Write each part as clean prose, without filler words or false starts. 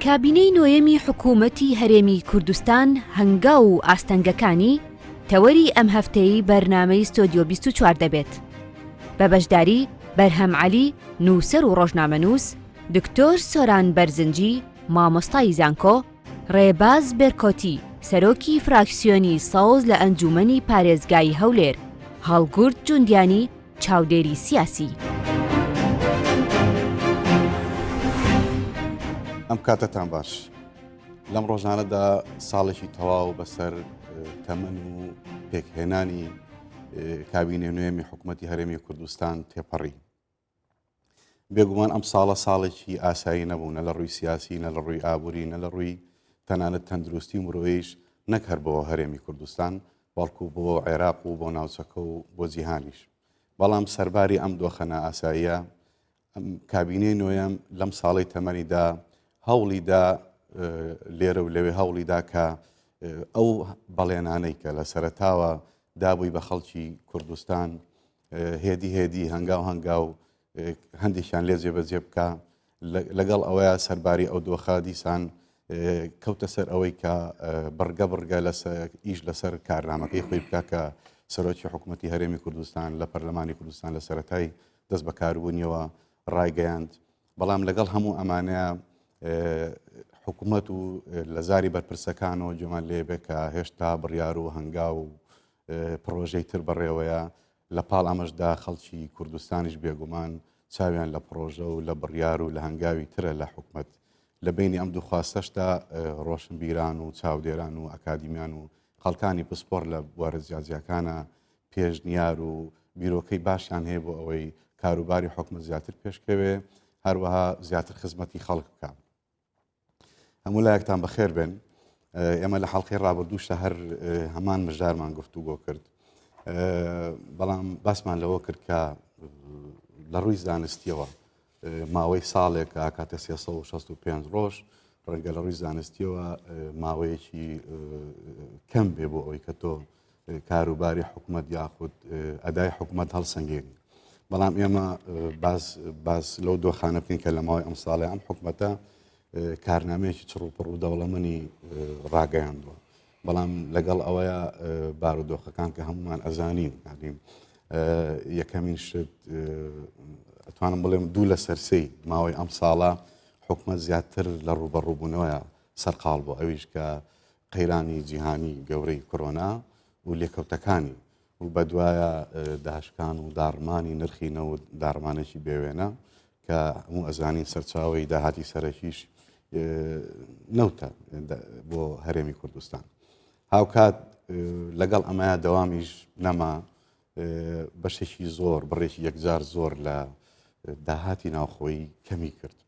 کابینەی نۆیەمی حکوومەتی هەرێمی کوردستان هەنگاو و ئاستەنگەکانی، تەوەری ئەم هەفتەی بەرنامەی ستۆدیۆ 24 دەبێت. بە بەشداری بەرهەم عەلی، نووسەر و ڕۆژنامەنووس، دکتۆر سۆران بەرزنجی، مامۆستای زانکۆ، ڕێباز بێرکۆتی، سەرۆکی فراکسیۆنی سەوز لە ئەنجوومەنی پارێزگای هەولێر، هەڵگورد جوندیانی، چاودێری سیاسی. ئەم کاتەتان باش. لەم ڕۆژانەدا ساڵێکی تەواو بەسەر تەمەن و پێکهێنانی کابینێ نوێمی حکوومەتتی هەرێمی کوردستان تێپەڕی. بێگومان ئەم ساڵە ساڵێکی ئاسایی نەبوو نە لە ڕووی سیاسی نە لە ڕووی ئابووری نە لە ڕووی تەنانەت تەندروستی مرۆیش نەک هەر بۆ هەرێمی کوردستان بەڵکو بۆ عێراق و بۆ ناوچەکە و بۆ جیهانیش بەڵام سەرباری ئەم دۆخە نائاساییە کابینەی نۆیەم لەم ساڵی تەمەنیدا هەوڵی دا لێرە و لەوێ هەوڵی دا کە ئەو بەڵێنانەی کە لە سەرەتاوە دابووی بە خەڵکی کوردستان هێدی هێدی هەنگاو هەنگاو هەندێکیان لێ جێبەجێ بکە لەگەڵ ئەوەیە سەرباری ئەو دۆخە دیسان کەوتە سەر ئەوەی کە بڕگە بڕگە لەسەر ئیش لەسەر کارنامەکەی خۆی بکە کە سەرۆکی حکوومەتتی هەرێمی کوردستان لە پەرلەمانی کوردستان لە سەتای دەست بەکاربوونیەوە ڕایگەیاند بەڵام لەگەڵ هەموو ئەمانەیە حکوومەت و لە زاری بەرپرسەکانەوە جومان لێبێ کە هێشتا بڕیار و هەنگاو و پڕۆژەی تر بەڕێوەیە، لە پاڵ ئەمەشدا خەڵکی کوردستانیش بێگومان چاویان لە پڕۆژە و لە بڕیار و لە هەنگاوی ترە لە حکومەت. لە بەینی ئەم دوو خواستەشدا ڕۆشنبیران و چاودێران و ئەکادیمیان و خەڵکانی پسپۆڕ لە بوارە جیاجیاکانە پێشنیار و بیرۆکەی باشیان هەیە بۆ ئەوەی کاروباری حکومەت زیاتر پێشکەوێ، هەروەها زیاتر خزمەتی خەڵک بکا. هەموو لایەکتان بەخێر بێن ئێمە لە حڵلقەی ڕابردووشە هەر هەمان مژارمان گفتوگۆ کرد بەڵام باسمان لەوە کرد کە لە ڕووی زانستیەوە ماوەی ساڵێک ئاکاتە 365 ڕۆژ ڕەنگە لە ڕووی زانستیەوە ماوەیەکی کەم بێ بۆ ئەوەی کە تۆ کاروباری حکومەت یاخود ئەدای حکومەت هەڵسەنگێنی بەڵام ئێمە باس باس لەو دۆخانە بکەین کە لە ماوەی ئەم ساڵی ئەم حکومەتە کارنامەیەکی چڕ و پڕ و دەوڵەمەنی ڕاگەیاندووە بەڵام لەگەڵ ئەوەیە بارودۆخەکان کە هەمومان ئەزانین یعنی یەکەمین شت ئەتوانم بڵێم دوو لە سەرسەی ماوەی ئەم ساڵە حکومەت زیاتر لە ڕوبەڕووبوونەوەە سەرقاڵ بۆ ئەویش کە قەیرانی جیهانی گەورەی کۆرۆنا و لێکەوتەکانی و بەدوایە داشکان و داڕمانی نرخی نەوت داڕمانێکی بێوێنە کە هەموو ئەزانین سەرچاوی داهاتی سەرەکیش نەوتە بۆ هەرێمی کوردستان هاوکات لەگەڵ ئەمەیە دەوامیش نەما بەشێکی زۆر بڕێکی یەکجار زۆر لە داهاتی ناوخۆی کەمی کرد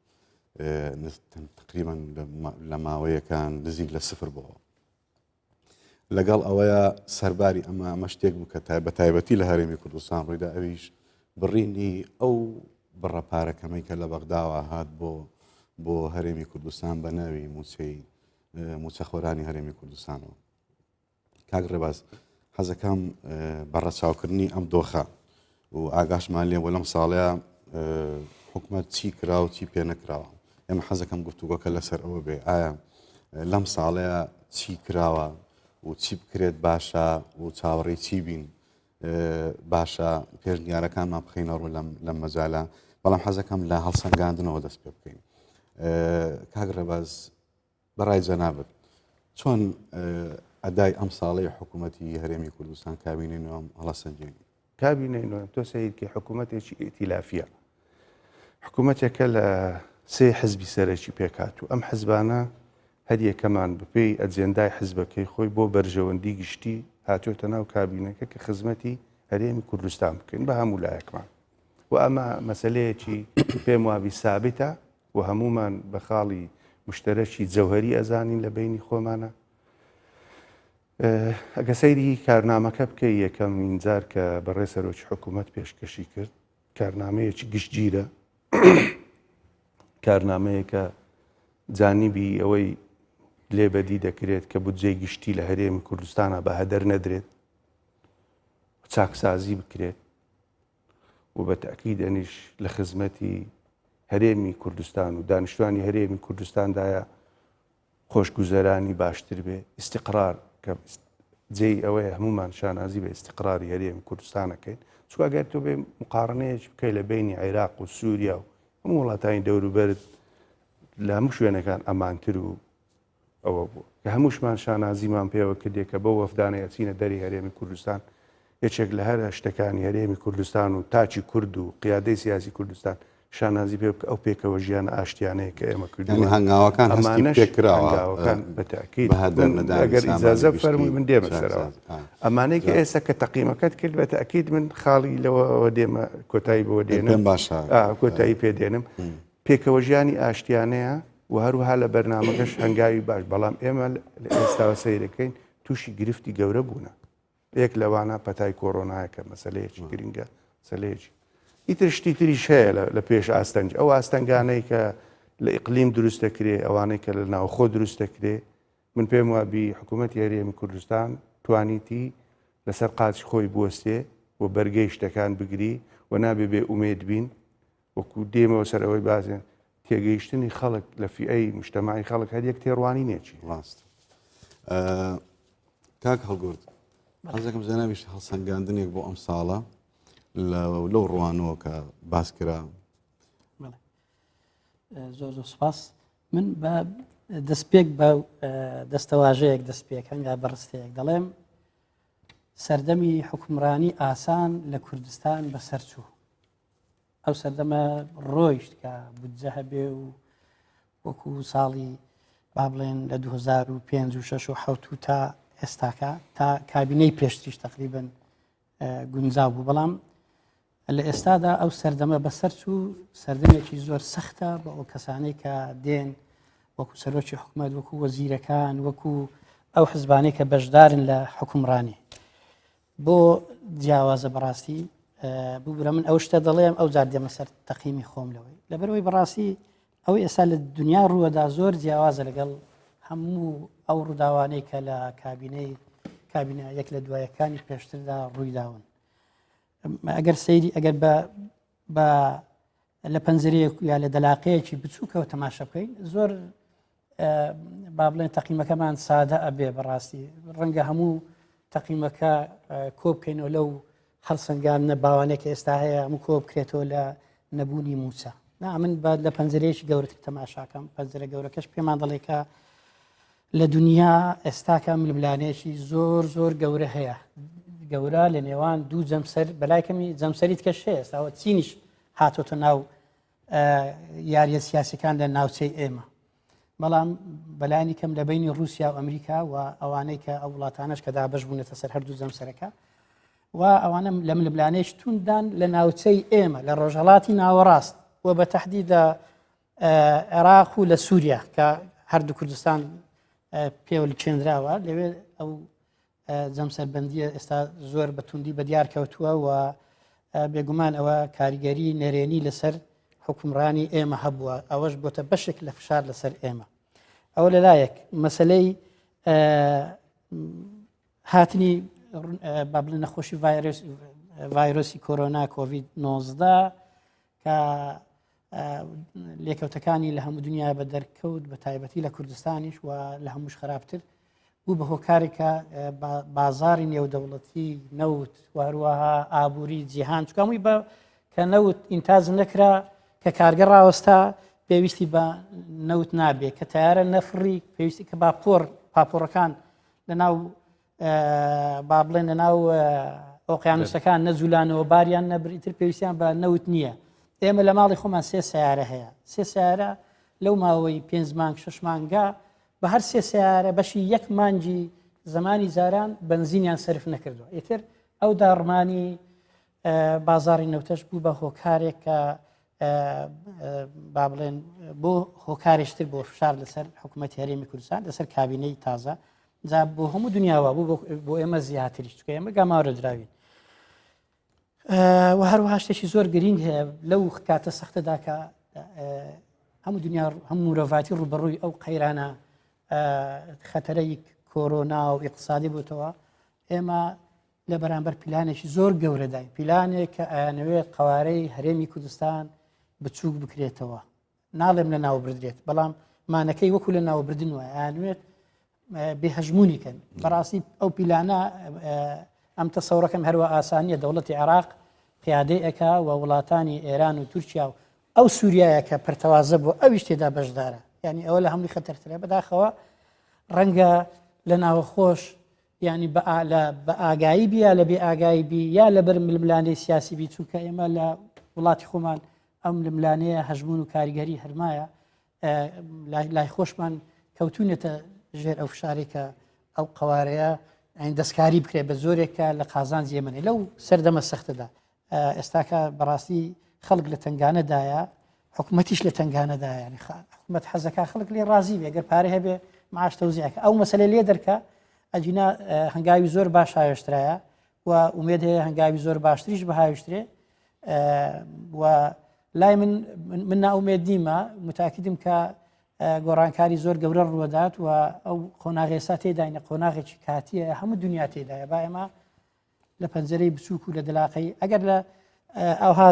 تقریبا لە ماوەیەکان نزیک لە سفر بۆەوە لەگەڵ ئەوەیە سەرباری ئەمە ئەمە شتێک بوو کە بە تایبەتی لە هەرێمی کوردستان ڕوویدا ئەویش بڕینی ئەو بڕە پارەکەمەی کە لە بەغداوە هات بۆ بۆ هەرێمی کوردستان بە ناوی موچەی موچەخۆرانی هەرێمی کوردستانەوە کاک ڕێباز حەزەکەم بە ڕەچاوکردنی ئەم دۆخە و ئاگاشمان لێ بۆ لەم ساڵەیە حکومەت چی کرا و چی پێ نەکراوە ئێمە حەزەکەم گفتوگۆکە لەسەر ئەوە بێ ئایا لەم ساڵەیە چی کراوە و چی بکرێت باشە و چاوەڕێی چی بین باشە پێشنیارەکانمان بخینە ڕوو لەم لەم مەجالە بەڵام حەزەکەم لە هەڵسەنگاندنەوە دەست پێ بکەین کاک ڕێباز بەڕای جەنابت چۆن ئەدای ئەم ساڵەی حکوومەتی هەرێمی کوردستان کابینەی نوێم هەڵەسەنگێنی؟ کابینەی نوێم تۆ سەیرکی حکوومەتێکی ئیتیلافیە حکوومەتێکە لە سێ حزبی سەرەکی پێکهاتوو ئەم حزبانە هەریەکەمان بەپێی ئەجێندای حزبەکەی خۆی بۆ بەرژەوەندی گشتی هاتوێتە ناو کابینەکە کە خزمەتی هەرێمی کوردستان بکەین بە هەموو لایەکمان و ئەمە مەسلەیەکی پێم وابی سابتە و هەموومان بە خاڵی مشتەرەکی جەوهەری ئەزانین لە بەینی خۆمانە. ئەگە سەیری کارنامەکە بکەی یەکەمین جار کە بەڕێ سەرۆکی حکوومەت پێشکەشی کرد کارنامەیەکی گشتگیرە کارنامەیەکە جانیبی ئەوەی لێ بەدی دەکرێت کە بودجەی گشتی لە هەرێمی کوردستانە بە هەدەر نەدرێت چاکسازی بکرێت و بە تەئکیدەنیش لە خزمەتی هەرێمی کوردستان و دانیشتوانی هەرێمی کوردستاندایە. خۆشگوزەرانی باشتر بێ، ئیستیقرار کە جێی ئەوەیە هەموومان شانازی بە ئیستیقراری هەرێمی کوردستان ئەکەین، چونکە ئەگەر تۆ بێ مقارنەیەکی بکەی لە بەینی عێراق و سووریا و هەموو وڵاتانی دەوروبەرت لە هەموو شوێنەکان ئەمانتر و ئەوە بوو کە هەمووشمان شانازیمان پێوە کردێ کە بەو وەفدانەی ئەچینە دەری هەرێمی کوردستان یەکێک لە هەرە شتەکانی هەرێمی کوردستان و تاکی کورد و قیادەی سیاسی کوردستان شانازی پێ بکە ئەو پێکەوە ژیانە ئاشتیانەیە کە ئێمە کردووە هەنگاوەکان هەستی پێکراوە هەنگاوەکان بە تاکید ئەگەر ئیجازە فەرمووی من دێمە سەرەوە ئەمانەی کە ئێستا کە تەقیمەکەت کرد بە تاکید من خاڵی لەوەوە دێمە کۆتایی بۆ دێنم باشە کۆتایی پێ دێنم پێکەوە ژیانی ئاشتیانەیە و هەروەها لە بەرنامەکەش هەنگاوی باش بەڵام ئێمە لە ئێستاوە سەیرەکەین تووشی گرفتی گەورە بوونە یەک لەوانە پەتای کۆرۆنایە کە مەسەلەیەکی گرنگە مەسەلەیەکی ئیتر شتی تریش هەیە لە پێش ئاستەنگ ئەو ئاستەنگانەی کە لە ئیقلیم دروست دەکرێ ئەوانەی کە لە ناوخۆ دروست دەکرێ من پێم وابی حکوومەتی هەرێمی کوردستان توانیتی لەسەر قاچی خۆی بوەستێ و بەرگەی شتەکان بگری و نابێ بێ ئومێد بین وەکو دێمەوە سەر ئەوەی بازێن تێگەیشتنی خەڵک لە فیئەی مشتەماعی خەڵک هەر یەک تێڕوانینێکی ڕاست کاک هەڵگورد حەزەکەم جەنابیش هەڵسەنگاندنێک بۆ ئەم ساڵە لەو ڕوانەوە کە باس کرا زۆر زۆر سپاس من بە دەستپێک بە دەستەواژەیەک دەست پێک هەنگا بەڕستەیەک دەڵێم سەردەمی حکومڕانی ئاسان لە کوردستان بەسەرچوو ئەو سەردەمە ڕۆیشت کە بودجە هەبێ و وەکو ساڵی با بڵێن لە 2005 و 6 و 7 و تا ئێستاکە تا کابینەی پێشتریش تقریبن گونجاو بوو بەڵام لە ئێستادا ئەو سەردەمە بەسەر چوو سەردەمێکی زۆر سەختە بە ئەو کەسانەی کە دێن وەکو سەرۆکی حکومەت وەکو وەزیرەکان وەکو ئەو حزبانەی کە بەشدارن لە حکومڕانی بۆ جیاوازە بەڕاستی ببورە من ئەو شتە دەڵێم ئەو جار دێمە سەر تەقیمی خۆم لەوەی لەبەرەوەی بەڕاستی ئەو ئێستا لە دنیا ڕووەدا زۆر جیاوازە لەگەڵ هەموو ئەو ڕووداوانەی کە لە کابینەی کابینە یەک لە دوایەکانی پێشتردا ڕوویداون ئەگەر سەیری ئەگەر بە بە لە پەنجەرەیەک یا لە دەلاقەیەکی بچووکەوە تەماشا بکەین زۆر با بڵێن تەقیمەکەمان سادە ئەبێ بەڕاستی ڕەنگە هەموو تەقیمەکە کۆ بکەینەوە لەو هەڵسەنگاندنە باوانێک کە ئێستا هەیە هەموو کۆ بکرێتەوە لە نەبوونی موچە نا من بە لە پەنجەرەیەکی گەورەتر تەماشاکەم پەنجەرە گەورەکەش پێمان دەڵێ کە لە دنیا ئێستاکە ململانێکی زۆر زۆر گەورە هەیە گەورە لە نێوان دوو جەمسەر بەلای کەمی جەمسەری تکەش هەیە ئێستاوە چینیش هاتۆتە ناو یاریە سیاسەکان لە ناوچەی ئێمە بەڵام بەلانی کەم لە بینی رووسیا و ئەمریکا و ئەوانەی کە ئەو وڵاتانش کە دابش بوونەتە سەر هەردوو جەمسەرەکە و ئەوانە لە ململانێش توندان لە ناوچەی ئێمە لە ڕۆژهڵاتی ناوەڕاست و بە تهدید لە عێراق و لە سووریا کە هەردوو کوردستان پێوەلکێنراوە لەوێ ئەو جەمسەربەندیە ئێستا زۆر بە توندی بەدیار کەوتووە و بێگومان ئەوە کاریگەری نەرێنی لەسەر حکومڕانی ئێمە هەبووە ئەوەش بۆتە بەشێک لە فشار لەسەر ئێمە ئەوە لەلایەک مەسلەی هاتنی با بڵێن نەخۆشی ڤایرۆسی کۆرۆنا کۆڤید 19 کە لێکەوتەکانی لە هەموو دنیا بە دەرکەوت بە تایبەتی لە کوردستانیش و لە هەمووش خراپتر بوو بە هۆکارێکە بازاری نێودەوڵەتی نەوت واروەها ئابووری جیهان چکەمووی بە کە نەوت ئینتاز نەکرا کە کارگە ڕاوەستا پێویستی بە نەوت نابێت کە تارە نەفڕی پێویستی کە باپۆڕ پاپۆڕەکان لەناو با بڵێن لەناو ئۆقیانوسەکان نەجولانەوە باریان نەبریتر پێویستیان بە نەوت نییە ئێمە لە ماڵی خۆمان سێ سیارە هەیە سێ سیارە لەو ماوەی پێنج مانگ شش مانگە بە هەر سێ سیارە بەشی یەک مانگی زمانی جاران بنزینیان سرف نەکردووە ئیتر ئەو داڕمانی بازاڕی نەوتەش بوو بە هۆکارێک کە با بڵێن بۆ هۆکارێشتر بۆ فشار لەسەر حکوومەت هەرێمی کوردستان لەسەر کابینەی تازە جا بۆ هەموو دنیاوە بوو بۆ ئێمە زیاتریش چکە ئێمە گەمارە دراوین و هەروەها شتێکی زۆر گرنگ هەیە لەو کاتە سەختەدا کە هەموو دنیا هەموو مرۆڤاتی ڕوبەڕووی ئەو قەیرانە خەتەرەی کۆرۆنا و ئیقتصادی بووتەوە ئێمە لە بەرامبەر پیلانێکی زۆر گەورەداین، پیلانێک کە ئەیانەوێت قەوارەی هەرێمی کوردستان بچووک بکرێتەوە، ناڵێم لە ناو بردرێت، بەڵام مانەکەی وەکو لە ناوبردن وایە ئەیانوێت بێ هەژمونی کەن بەڕاستی ئەو پیلانە ئەم تەسەورەکەم هەروە ئاسانیە دەوڵەتی عێراق قیادەی ئەکا و وڵاتانی ئێران و تورکیا و ئەو سووریایە کە پەرتەوازە بۆ ئەویش تێدا بەشدارە یعنی ئەوە لە هەمووی خەتەرترە بەداخەوە ڕەنگە لە ناوەخۆش یعنی بە ئاگایی بی یا لە بێ ئاگایی بی یا لەبەر ململانێی سیاسی بی چونکە ئێمە لە وڵاتی خۆمان ئەم ململانەیە هەژمون و کاریگەری هەرمایە لای خۆشمان کەوتونەتە ژێر ئەو فشارێک کە ئەو قوارەیە ئەین دەستکاری بکرێت بە زۆرێک کە لە قازانجی ئێمەنێ لەو سەردەمە سەختەدا ئێستاکە بەڕاستی خەڵک لە تنگانەدایە حکوومەتیش لە تنگانەدایە ینی حکوومەت حەزەکە خەڵک لێ ڕازی بێ گەر پارە هەبێ معاش تەوزیعەکە ئەو مەسلە لێ دەرکە ئەجینا هەنگاوی زۆر باش هاوێشترایە و ئومێد هەیە هەنگاوی زۆر باشتریش بهاویشترێ و لای من من ناومێد نیمە متاکیدم کە گۆڕانکاری زۆر گەورە ڕوەدات و ئەو قۆناغێسا تێداینە قۆناغێکی کاتیە هەموو دنیا تێدایە با ئێمە لە پەنجەرەی بچووک و لە دەلاقەی ئەگەر لە ئەوها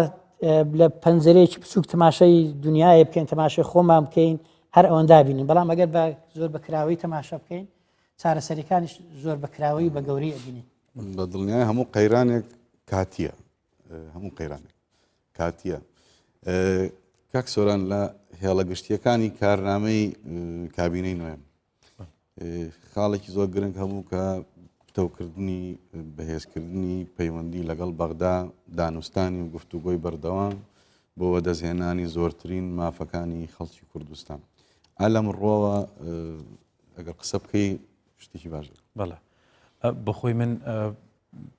لە پەنجەرەیەکی بچووک تەماشای دنیاە بکەین تەماشای خۆمان بکەین هەر ئەوەندا بینین بەڵام ئەگەر بە زۆر بەکراوەی تەماشا بکەین چارەسەریەکانیش زۆر بەکراوەی بە گەورەی ئەبینین. بە دڵنیای هەموو قەیرانێک کاتیە هەموو قەیرانێک کاتیە کاک سۆران لە هێڵە گشتیەکانی کارنامەی کابینەی نوێم خاڵێکی زۆر گرنگ هەبوو کە پتەوکردنی بەهێزکردنی پەیوەندی لەگەڵ بەغدا دانوستانی و گفتوگۆی بەردەوام بۆ وەدەستهێنانی زۆرترین مافەکانی خەڵکی کوردستان ئا لەم ڕووەوە ئەگەر قسە بکەی شتێکی باش بەڵێ بەخۆی من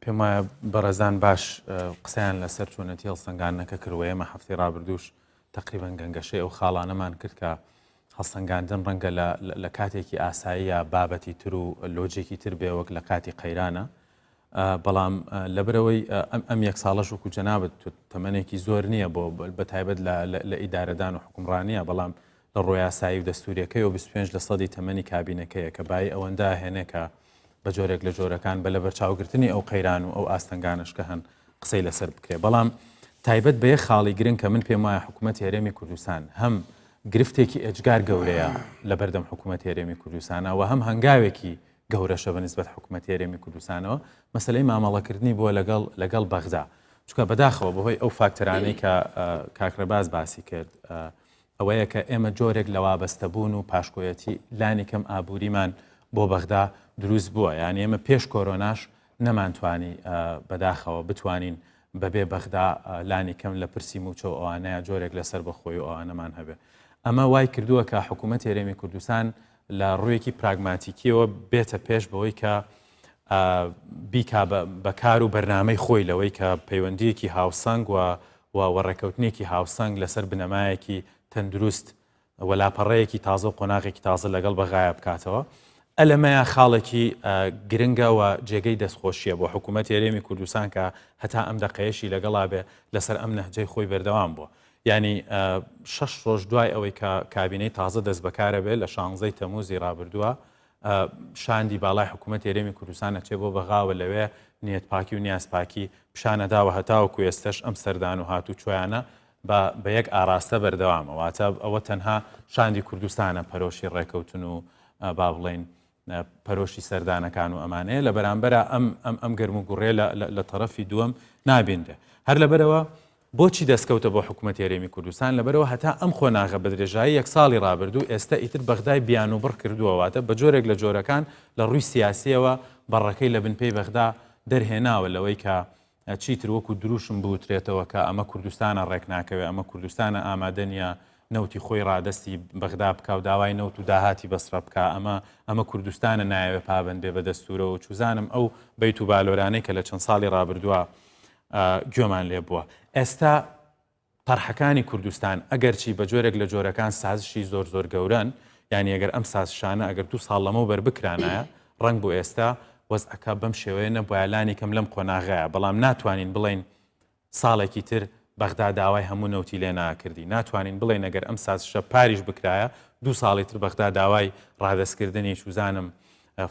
پێم وایە بەڕێزان باش قسەیان لەسەر چۆنەتی هەڵسەنگاندنەکە کردوە ئێمە هەفتەی ڕابردووش تقریبان گەنگەشەی ئەو خاڵانەمان کرد کە هەڵسەنگاندن ڕەنگە لە کاتێکی ئاسایی یا بابەتی تر و لۆجێکی تر بێ وەک لە کاتی قەیرانە بەڵام لەبەرەوەی ئەم یەک ساڵەش وەکو جەنابەت تەمەنێکی زۆر نییە بۆ بە تایبەت لە ئیدارەدان و حکومڕانیە بەڵام لە ڕۆیاسایی و دەستوریەکەی و 25 لە سەدی تەمەنی کابینەکەیە کە بای ئەوەندە هێنێ کە بە جۆرێک لە جۆرەکان بە لەبەرچاوگرتنی ئەو قەیران و ئەو ئاستەنگانەش کە هەن قسەی لەسەر بکرێ بەڵام تایبەت بە یەک خاڵی گرنگ کە من پێم وایە حکوومەت هەرێمی کوردستان هەم گرفتێکی ئێجگار گەورەیە لە بەردەم حکوومەت هەرێمی کوردستانە و هەم هەنگاوێکی گەورەشە بە نسبەت حکوومەت هەرێمی کوردستانەوە مەسلەی مامەڵەکردنی بووە لەگەڵ لەگەڵ بەغدا چونکە بەداخەوە بەهۆی ئەو فاکتەرانەی کە کاک ڕێباز باسی کرد ئەوەیە کە ئێمە جۆرێک لە وابەستەبوون و پاشکۆیەتی لانی کەم ئابووریمان بۆ بەغدا دروست بووە یعنی ئێمە پێش کۆرۆناش نەمانتوانی بەداخەوە بتوانین بەبێ بەغدا لانی کەم لە پرسی موچە و ئەوانەیە جۆرێک لەسەر بەخۆی و ئەوانەمان هەبێ ئەمە وای کردووە کە حکوومەت هەرێمی کوردستان لە ڕوویەکی پراگماتیکیەوە بێتە پێش بەوەی کە بیکا بە کار و بەرنامەی خۆی لەوەی کە پەیوەندیەکی هاوسەنگ و و ڕێکەوتنێکی هاوسەنگ لەسەر بنەمایەکی تەندروست و لاپەڕەیەکی تازە و قۆناغێکی تازە لەگەڵ بەغایا بکاتەوە. ئەلەمەیە خاڵێکی گرنگە و جێگەی دەستخۆشیە بۆ حکوومەت هەرێمی کوردستان کە هەتا ئەم دەقەیەشی لەگەڵا بێ لەسەر ئەم نەهجەی خۆی بەردەوام بووە. یانی شەش ڕۆژ دوای ئەوەی کە کابینەی تازە دەست بەکارە بێ لە شانزەی تەموزی ڕابردووە شاندی باڵای حکوومەت هەرێمی کوردستان ئەچێ بۆ بەغا و لەوێ نیەت پاکی و نیاز پاکی پیشانەدا و هەتاوەکو ئێستەش ئەم سەردان و هاتوچۆیانە بە بە یەک ئاراستە بەردەوامە واتە ئەوە تەنها شاندی کوردستانە پەرۆشی ڕێکەوتن و با بڵێین پەرۆشی سەردانەکان و ئەمانەیە لە بەرامبەرا ئەم ئەم ئەم گەرم و گوڕێ لە تەرەفی دووەم نابینرێ هەر لەبەرەوە بۆچی دەستکەوتە بۆ حکوومەتی هەرێمی کوردستان؟ لەبەرئەوە هەتا ئەم قۆناغە بە درێژایی یەک ساڵی ڕابردوو ئێستە ئیتر بەغدای بیانووبڕ کردووە واتە بە جۆرێک لە جۆرەکان لە ڕووی سیاسییەوە بەڕەکەی لە بن پێی بەغدا دەرهێناوە لەوەی کە چیتر وەکو دروشم بوترێتەوە کە ئەمە کوردستانە ڕێک ناکەوێ ئەمە کوردستانە ئامادە نییە نەوتی خۆی ڕادەستی بەغدا بکا و داوای نەوت و داهاتی بەسرە بکا ئەمە ئەمە کوردستانە نایەوێ پابەند بێ بە دەستوورەوە چوزانم ئەو بەیت و بالۆرانەی کە لە چەند ساڵی ڕابردووە گوێمان لێ بووە. ئێستا تەرحەکانی کوردستان ئەگەرچی بە جۆرێک لە جۆرەکان سازشی زۆر زۆر گەورەن، یانی ئەگەر ئەم سازشانە ئەگەر دوو ساڵ لەمەوبەر بکرانایە ڕەنگ بوو ئێستا وەزعەکە بەم شێوەیە نەبوایە لانی کەم لەم قۆناغەیە، بەڵام ناتوانین بڵێین ساڵێکی تر بەغدا داوای هەموو نەوتی لێ ناکردی، ناتوانین بڵێین ئەگەر ئەم سازشە پاریش بکرایە دوو ساڵی تر بەغدا داوای ڕادەستکردنی چوزانم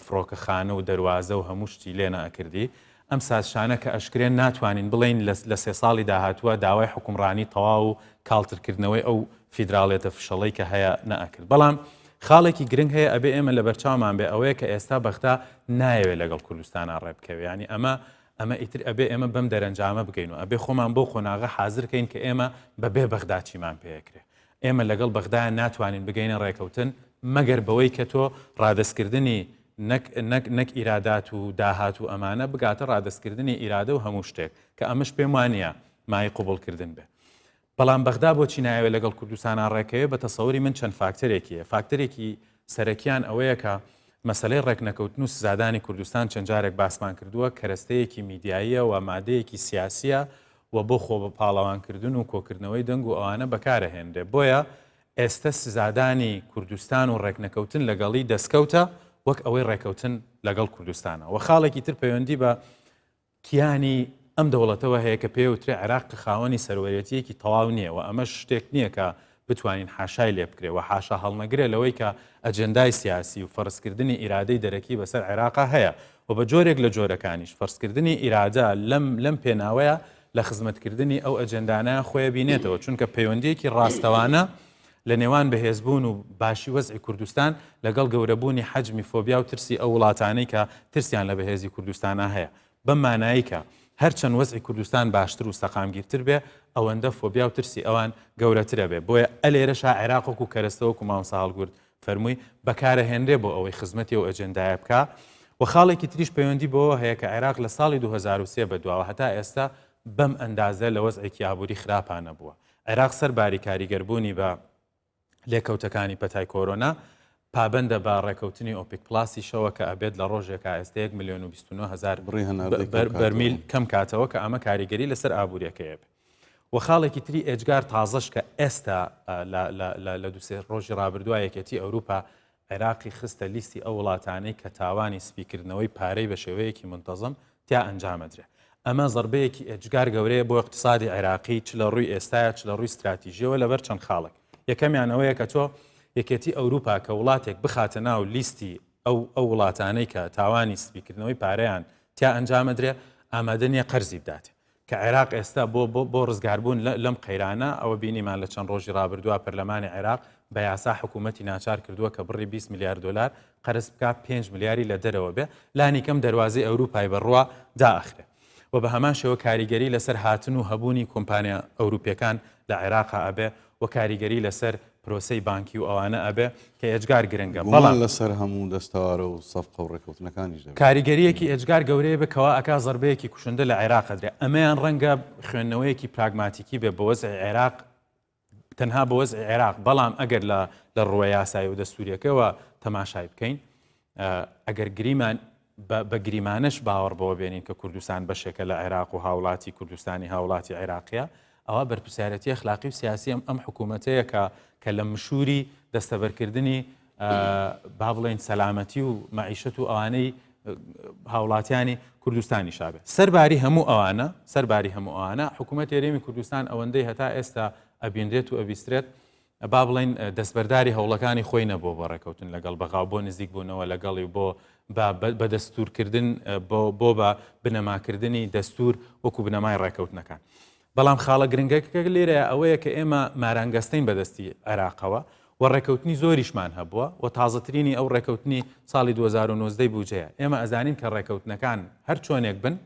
فڕۆکەخانە و دەروازە و هەموو شتی لێ نەئەکردی. ئەم سازشانە کە ئەشکرێن ناتوانین بڵێین لە سێ ساڵی داهاتووە داوای حوکمڕانی تەواو و کاڵترکردنەوەی ئەو فیدراڵیەتە فشەڵەی کە هەیە نەئەکرد. بەڵام خاڵێکی گرنگ هەیە ئەبێ ئێمە لەبەرچاومان بێ ئەوەیە کە ئێستا بەغدا نایەوێ لەگەڵ کوردستانا ڕێ بکەوێ یانی ئەمە ئەمە ئیتر ئەبێ ئێمە بەم دەرەنجامە بگەین و ئەبێ خۆمان بۆ قۆناغە حازر کەین کە ئێمە بەبێ بەغدا چیمان پێ ئەکرێ. ئێمە لەگەڵ بەغدایان ناتوانین بگەینە ڕێکەوتن مەگەر بەوەی کە تۆ ڕادەستکردنی نەک نەک نەک ئیرادات و داهات و ئەمانە بگاتە ڕادەستکردنی ئیرادە و هەموو شتێک کە ئەمەش پێم وانییە مایەی قبوڵکردن بێ. بەڵام بەغدا بۆچی نایەوێ لەگەڵ کوردستانا ڕێکەوێ بە تەسەوری من چەند فاکتەرێکی هەیە فاکتەرێکی سەرەکیان ئەوەیە کە مەسەلەی ڕێکنەکەوتن و سزادانی کوردستان چەند جارێک باسمان کردووە کەرەستەیەکی میدیاییە و مادەیەکی سیاسیە و بۆ خۆ بە پاڵەوانکردن و کۆکردنەوەی دەنگ و ئەوانە بەکارەهێنرێ بۆیە ئێستە سزادانی کوردستان و ڕێکنەکەوتن لەگەڵی دەستکەوتە وەک ئەوەی ڕێکەوتن لەگەڵ کوردستانە وە خاڵێکی تر پەیوەندی بە کیانی ئەم دەوڵەتەوە هەیە کە پێی وترێ عێراق کە خاوەنی سەروەرێتییەکی تەواو نییە و ئەمەش شتێک نییە کە بتوانین حاشای لێ بکرێ و حاشا هەڵنەگرێ لەوەی کە ئەجێندای سیاسی و فەرزکردنی ئیرادەی دەرەکی بەسەر عێراقا هەیە و بە جۆرێک لە جۆرەکانیش فەرزکردنی ئیرادە لەم لەم پێناوەیە لە خزمەتکردنی ئەو ئەجێندانە خۆی بینێتەوە چونکە پەیوەندییەکی ڕاستەوانە لە نێوان بەهێزبوون و باشی وەزعی کوردستان لەگەڵ گەورەبوونی حەجمی فۆبیا و ترسی ئەو وڵاتانەی کە ترسیان لە بەهێزی کوردستانا هەیە. بەم مانایەی کە هەرچەند وەزعی کوردستان باشتر و سەقامگیرتر بێ، ئەوەندە فۆبیا و ترسی ئەوان گەورەترە بێ. بۆیە ئەلێرەشا عێراق وەکوو کەرەستە وەکوو مامۆستا هەڵگورد فەرمووی، بەکارەهێنرێ بۆ ئەوەی خزمەتی ئەو ئەجێندایە بکا. و خاڵێکی تریش پەیوەندی بەوە هەیە کە عێراق لە ساڵی 2003 بەدواوە هەتا ئێستا بەم ئەندازە لە وەزعێکی ئابووری خراپا نەبووە. عێراق سەرباری کاریگەربوونی بە لێکەوتەکانی پەتای کۆرۆنا، پابەندە بە ڕێکەوتنی ئۆپیک پلاسیشەوە کە ئەبێت لە ڕۆژێکا ئێستا 1 ملیۆن و 29 هەزار بڕی هەناردەی کەم کاتەوە. بەرمیل کەم کاتەوە کە ئەمە کاریگەری لەسەر ئابووریەکەی ئەبێ. و خاڵێکی تری ئێجگار تازەش کە ئێستا لە دوو سێ ڕۆژی ڕابردووە یەکێتی ئەوروپا عێراقی خستە لیستی ئەو وڵاتانەی کە تاوانی سپیکردنەوەی پارەی بە شێوەیەکی مونتەزەم تیا ئەنجامەدرێ. ئەمە زەربەیەکی ئێجگار گەورەیە بۆ ئیقتسادی عێراقی چ لە ڕووی ئێستایا چ لە ڕووی ستراتیژیەوە لەبەر چەند خاڵێک. یەکەمیان ئەوەیە کە تۆ یەکێتی ئەوروپا کە وڵاتێک بخاتە ناو لیستی ئەو ئەو وڵاتانەی کە تاوانی سپیکردنەوەی پارەیان تیا ئەنجامەدرێ ئامادە نییە قەرزی بداتێ. کە عێراق ئێستا بۆ بۆ بۆ ڕزگاربوون لەم قەیرانە، ئەوە بینیمان لە چەند ڕۆژی ڕابردووە پەرلەمانی عێراق بە یاسا حکوومەتی ناچار کردووە کە بڕی 20 ملیار دۆلار قەرز بکا، 5 ملیاری لە دەرەوە بێ، لانیکەم دەروازەی ئەوروپای بە ڕووا دائەخرێ و بە هەمان شێوە کاریگەری لەسەر هاتن و هەبوونی کۆمپانیا ئەوروپیەکان لە عێراقا ئەبێ و کاریگەری لەسەر پرۆسەی بانکی و ئەوانە ئەبێ کە ئێجگار گرنگە گومان بەڵام لەسەر هەموو دەستەوارە و سەفقە و ڕێکەوتنەکانیش دەبێت. کاریگەرییەکی ئێجگار گەورەیە بێ کەوا ئەکا زەربەیەکی کوشندە لە عێراق ئەدرێ ئەمەیان ڕەنگە خوێندنەوەیەکی پراگماتیکی بێ بۆ وەزعی عێراق تەنها بۆ وەزعی عێراق بەڵام ئەگەر لە لە ڕووە یاسایی و دەستوریەکەوە تەماشای بکەین ئەگەر گریمان بە گریمانەش باوەڕ بەوە بێنین کە کوردستان بەشێکە لە عێراق و هاوڵاتی کوردستانی هاوڵاتی عێراقیە ئەوە بەرپرسیارەتی ئەخلاقی و سیاسی ئەم ئەم حکوومەتەیە کە کە لە مشووری دەستەبەرکردنی با بڵێین سەلامەتی و مەعیشەت و ئەوانەی هاوڵاتیانی کوردستانی شابێ سەرباری هەموو ئەوانە سەرباری هەموو ئەوانە حکوومەت هەرێمی کوردستان ئەوەندەی هەتا ئێستا ئەبینرێت و ئەبیسترێت با بڵێین دەستبەرداری هەوڵەکانی خۆی نەبووە بۆ ڕێکەوتن لەگەڵ بەغا و بۆ نزیک بوونەوە لەگەڵی و بۆ بە دەستورکردن بۆ بە بنەماکردنی دەستور وەکو بنەمای ڕێکەوتنەکان. بەڵام خاڵە گرنگەکە لێرە ئەوەیە کە ئێمە مارانگەستەین بەدەستی عێراقەوە و ڕێکەوتنی زۆریشمان هەبووە و تازەترینی ئەو ڕێکەوتنی ساڵی 2019 بوجەیە ئێمە ئەزانین کە ڕێکەوتنەکان هەر چۆنێک بن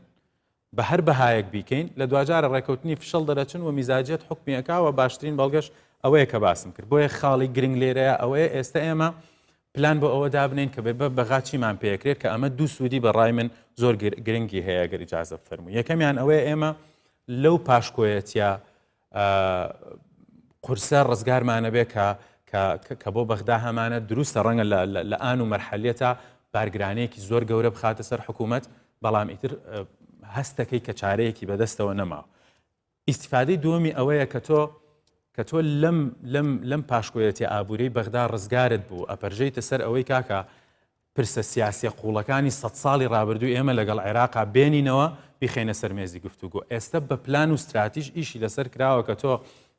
بە هەر بەهایەک بیکەین لە دواجارە ڕێکەوتنی فشەڵ دەرەچن و میزاجیەت حوکمی ئەکا و باشترین بەڵگەش ئەوەیە کە باسم کرد بۆیە خاڵی گرنگ لێرەیە ئەوەیە ئێستا ئێمە پلان بۆ ئەوە دابنین کە بێ بە بەغا چیمان پێکرێت کە ئەمە دوو سوودی بە ڕای من زۆر گرنگی هەیە گەر ئیجازە بفەرموو یەکەمیان ئەوەیە ئێمە لەو پاشکۆیەتە قورسە ڕزگارمانە بێ کە کە بۆ بەغدا هەمانە دروستە ڕەنگە لە ئان و مەرحەلیەتا بارگرانەیەکی زۆر گەورە بخاتە سەر حکوومەت بەڵام ئیتر هەستەکەی کە چارەیەکی بەدەستەوە نەماوە ئیسیفادەی دووەمی ئەوەیە کە تۆ کە تۆ لەم لەم لەم پاشکۆیەتی ئابووری بەغدا ڕزگارت بوو ئەپەرژەیتە سەر ئەوەی کاکە پرسە سیاسیە قوڵەکانی سەد ساڵی ڕابردووی ئێمە لەگەڵ عێراقا بێنینەوە بیخەینە سەر مێزی گفتوگۆ. ئێستە بە پلان و ستراتیژ ئیشی لەسەر کراوە کە تۆ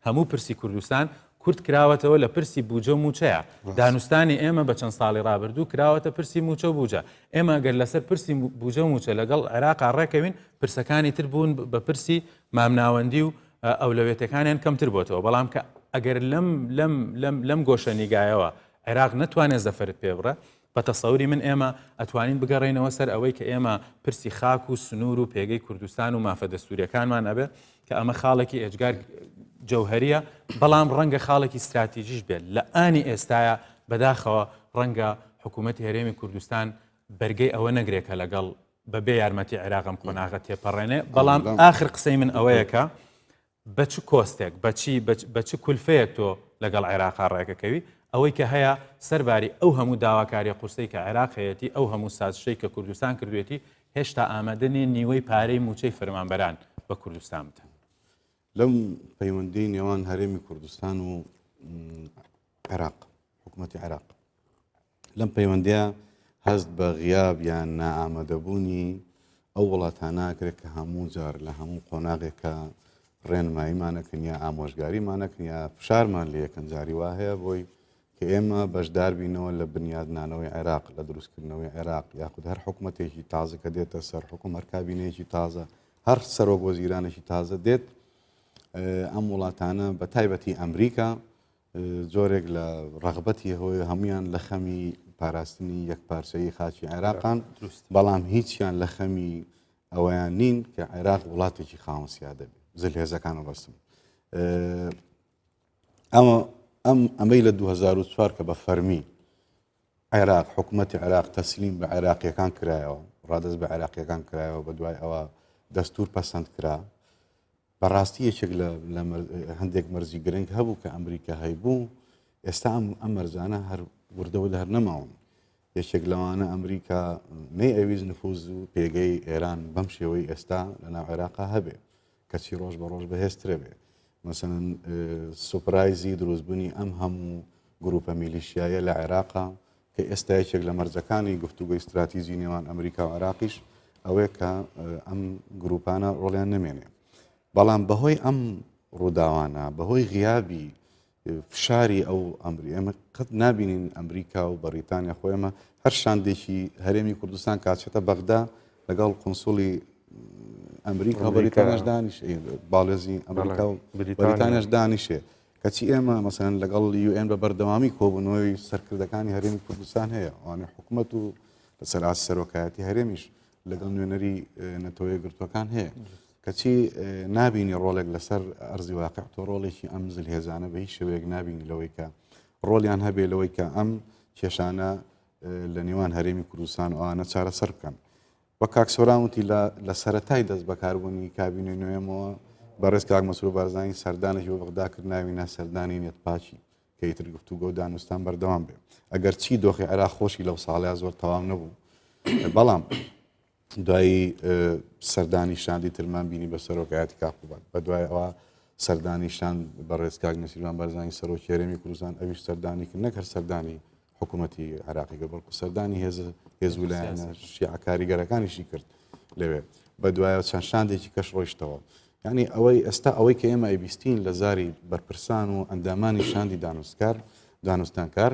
هەموو پرسی کوردستان کورت کراوەتەوە لە پرسی بوجە و موچەیە. دانوستانی ئێمە بە چەند ساڵی ڕابردوو کراوەتە پرسی موچە و بوجە. ئێمە گەر لەسەر پرسی بوجە و موچە لەگەڵ عێراقا ڕێکەوین، پرسەکانی تر بوون بە پرسی مامناوەندی و ئەولەوێتەکانیان کەمتر بۆتەوە. بەڵام کە ئەگەر لەم لەم لەم لەم گۆشە نیگایەوە عێراق نەتوانێت زەفەرت پێ بڕە، بە تەسەوری من ئێمە ئەتوانین بگەڕێینەوە سەر ئەوەی کە ئێمە پرسی خاک و سنوور و پێگەی کوردستان و مافە دەستووریەکانمان ئەبێ کە ئەمە خاڵێکی ئێجگار جەوهەریە بەڵام ڕەنگە خاڵێکی ستراتیژیش بێت لە ئانی ئێستایا بەداخەوە ڕەنگە حکوومەتی هەرێمی کوردستان بەرگەی ئەوە نەگرێت کە لەگەڵ بەبێ یارمەتی عێراق ئەم قۆناغە تێپەڕێنێ بەڵام ئاخر قسەی من ئەوەیە کە بە چ کۆستێک، بە چی، بە چ کولفەیەک تۆ لەگەڵ عێراقا ڕێکەکەوی؟ ئەوەی کە هەیە، سەرباری ئەو هەموو داواکاریە قورسەی کە عێراق هەیەتی، ئەو هەموو سازشەی کە کوردستان کردوێتی، هێشتا ئامادە نیە نیوەی پارەی مووچەی فەرمانبەران بە کوردستان بدەن. لەم پەیوەندی نێوان هەرێمی کوردستان و عێراق، حکوومەتی عێراق، لەم پەیوەندیە هەست بە غیاب یان نائامادەبوونی ئەو وڵاتانە ئەکرێت کە هەموو جار لە هەموو قۆناغێکە ڕێنماییمانەکەن یا ئامۆژگاریمانەکەن یا فشارمان لە یەکەن جاری وا هەیە بۆی کە ئێمە بەشدار بینەوە لە بنیادنانەوەی عێراق لە دروستکردنەوەی عێراق یاخود هەر حکوومەتێکی تازە کە دێتە سەر حکوم هەر کابینەیەکی تازە هەر سەرۆک وەزیرانێکی تازە دێت ئەم وڵاتانە بە تایبەتی ئەمریکا جۆرێک لە ڕەغبەتی هۆی هەمویان لە خەمی پاراستنی یەکپارچەیی خاکی عێراقان بەڵام هیچیان لە خەمی ئەوەیان نین کە عێراق وڵاتێکی خاوەن سیادە بێت زلهێزەکان بەستم ئەمە ئەم ئەمەی لە 2004 کە بە فەرمی عێراق حکوومەتی عێراق تەسلیم بە عێراقیەکان کرایەوە ڕادەست بە عێراقیەکان کرایەوە بە دوای ئەوە دەستور پەسەند کرا بەڕاستی یەکێک لە هەندێک مەرجی گرنگ هەبوو کە ئەمریکا هەیبوو ئێستا ئەم ئەم مەرجانە هەر وردەوە هەر نەماون یەکێک لەوانە ئەمریکا نەی ئەویست نفوز و پێگەی ئێران بەم شێوەی ئێستا لە ناو عێراقا هەبێ کەچی ڕۆژ بە ڕۆژ بەهێزترە بێ مەسەن سوپرایزی دروستبوونی ئەم هەموو گروپە میلیشیایە لە عێراقا کە ئێستا یەکێک لە مەرجەکانی گفتوگۆی ستراتیجی نێوان ئەمریکا و عێراقیش ئەوەیە کە ئەم گروپانە ڕۆڵیان نەمێنێ بەڵام بەهۆی ئەم ڕووداوانە بەهۆی غیابی فشاری ئەو ئەمری ئێمە قەت نبینین ئەمریکا و بەریتانیا خۆ ئێمە هەر شاندێکی هەرێمی کوردستان کاچێتە بەغدا لەگەڵ قنسوڵی ئەمریکا بەریتانیاش دانیش باڵێزی ئەمریکا و بەریتانیاش دانیشێ کەچی ئێمە مەسەلەن لەگەڵ UN بە بەردەوامی کۆبوونەوەی سەرکردەکانی هەرێمی کوردستان هەیە ئەوانە حکومەت و لەسەر ئاست سەرۆکایەتی هەرێمیش لەگەڵ نوێنەری نەتەوە یەکگرتووەکان هەیە کەچی نابینی ڕۆڵێک لەسەر ئەرزی واقع تۆ ڕۆڵێکی ئەم زلهێزانە بە هیچ شێوەیەک نابینی لەوەی کە ڕۆڵیان هەبێ لەوەی کە ئەم کێشانە لە نێوان هەرێمی کوردستان و ئەوانە چارەسەر بکەن وەک کاک سۆران وتی لە لە سەرەتای دەست بەکاربوونی کابینەی نوێمەوە بەڕێز کاک مەسرور بارزانی سەردانێکی بۆ بەغدا کرد ناوی نا سەردانی نێتپاکی کە ئیتر گفتوگۆ و دانوستان بەردەوام بێ ئەگەر چی دۆخی عێراق خۆشی لەو ساڵەیە زۆر تەواو نەبوو بەڵام دوایی سەردانی شاندی ترمان بینی بە سەرۆکایەتی کاک قوباد بە دوای ئەوە سەردانی شاند بەڕێز کاک نێچیرڤان بارزانی سەرۆکی هەرێمی کوردستان ئەویش سەردانی کرد نەک هەر سەردانی حکوومەتی عێراقی کرد بەڵکو سەردانی هێز هێز و لایەنە شیعە کاریگەرەکانیشی کرد لەوێ بە دوایەوە چەند شاندێکی کەش ڕۆیشتەوە یعنی ئەوەی ئێستا ئەوەی کە ئێمە ئەیبیستین لە زاری بەرپرسان و ئەندامانی شاندی دانوستکار دانوستانکار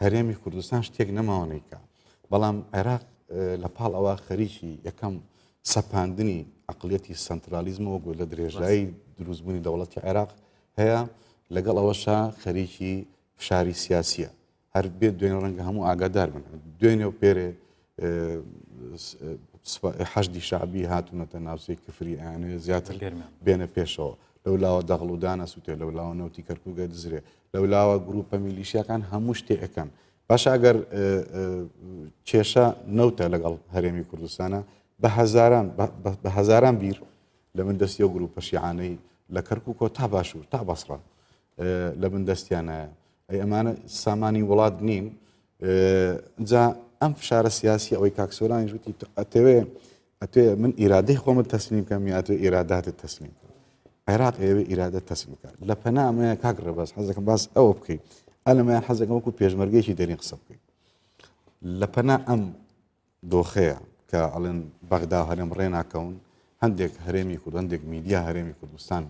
هەرێمی کوردستان شتێک نەماوە نیکە بەڵام عێراق لە پاڵ ئەوە خەریکی یەکەم سەپاندنی عقلیەتی سنترالیزمەوە گۆ لە درێژایی دروستبوونی دەوڵەتی عێراق هەیە لەگەڵ ئەوەشا خەریکی فشاری سیاسیە هەر بێت دوێنێ ڕەنگە هەموو ئاگادار بن دوێنێ و پێرێ حەشدی شعبی هاتوونەتە ناوچەی کفری ئەیانەوێ زیاتر بێنە پێشەوە لەو لاوە دەغڵ و دانە سووتێ لەو لاوە نەوتی کەرکووگە دزرێ لەو لاوە گروپە میلیشیاکان هەموو شتێ ئەەکەن باشە ئەگەر کێشە نەوتە لەگەڵ هەرێمی کوردستانە بە هەزاران بە هەزاران بیر لە من دەستی ئەو گروپە شیعانەی لە کەرکووکەوە تا باشوور تا بەسڕە لە بن دەستیانایە ئەی ئەمانە سامانی وڵات نین جا ئەم فشارە سیاسی ئەوەی کاکسۆرانی وتی ئەتەوێ ئەتوێ من ئیرادەی خۆمت تەسلیم کەم یا ئەتوێ ئیراداتت تەسلیم کەم عێراق ئەیەوێ ئیرادە تەسلیم بکات لە پەنا ئەمەیە کاک ڕێباز حەزەکەم باس ئەوە بکەیت ئەلەمەیان حەزەکەم وەکو پێشمەرگەیەکی دەرین قسە بکەیت لە پەنا ئەم دۆخەیە کە ئەڵێن بەغدا و هەرێم ڕێ ناکەون، هەندێک هەرێمی کورد، هەندێک میدیا هەرێمی کوردستان،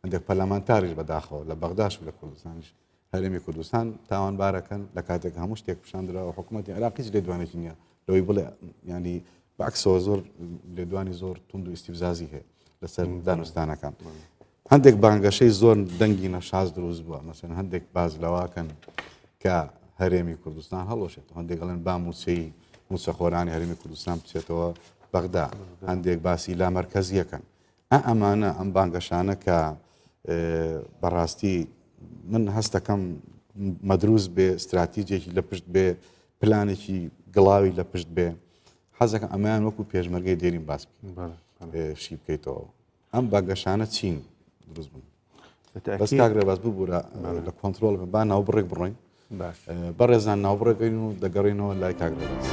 هەندێک پەرلەمانتاریش بەداخەوە لە بەغداش و لە کوردستانیش. هەرێمی کوردستان تاوانبارەکەن لە کاتێک هەموو شتێک پیشاندراوە حکوومەتی عێراق هیچ لێدوانێکی نییە لەوەی بڵێ ینی بەعکسەوە زۆر لێدوانی زۆر توند و ئیستیفزازی هەیە لەسەر دانوستانەکان. هەندێک بانگەشەی زۆر دەنگی نەشاز دروست بووە مەسەن هەندێک باز لەواکەن کە هەرێمی کوردستان هەڵۆشێت هەندێک گەڵێن با موچەی موچەخۆرانی هەرێمی کوردستان بچێتەوە بەغدا هەندێک باسی لا مەرکەزیەکەن ئا ئەمانە ئەم بانگەشانە کە بەڕاستی من هەستەکەم مەدروس بێ استراتیجێکی لە پشت بێ پلانێکی گڵاوی لە پشت بێ حەزەکەم ئەمەیان وەکو پێشمەرگەی دێرین باس شی بکەیتەوە ئەم بانگەشانە چین دروست بوون بەس کاک ڕێباز ببوورە لە کۆنتترۆل با ناوبڕێک بڕۆین بەڕێزان ناوبڕێکین و دەگەڕێنەوە لای کاک ڕێباز.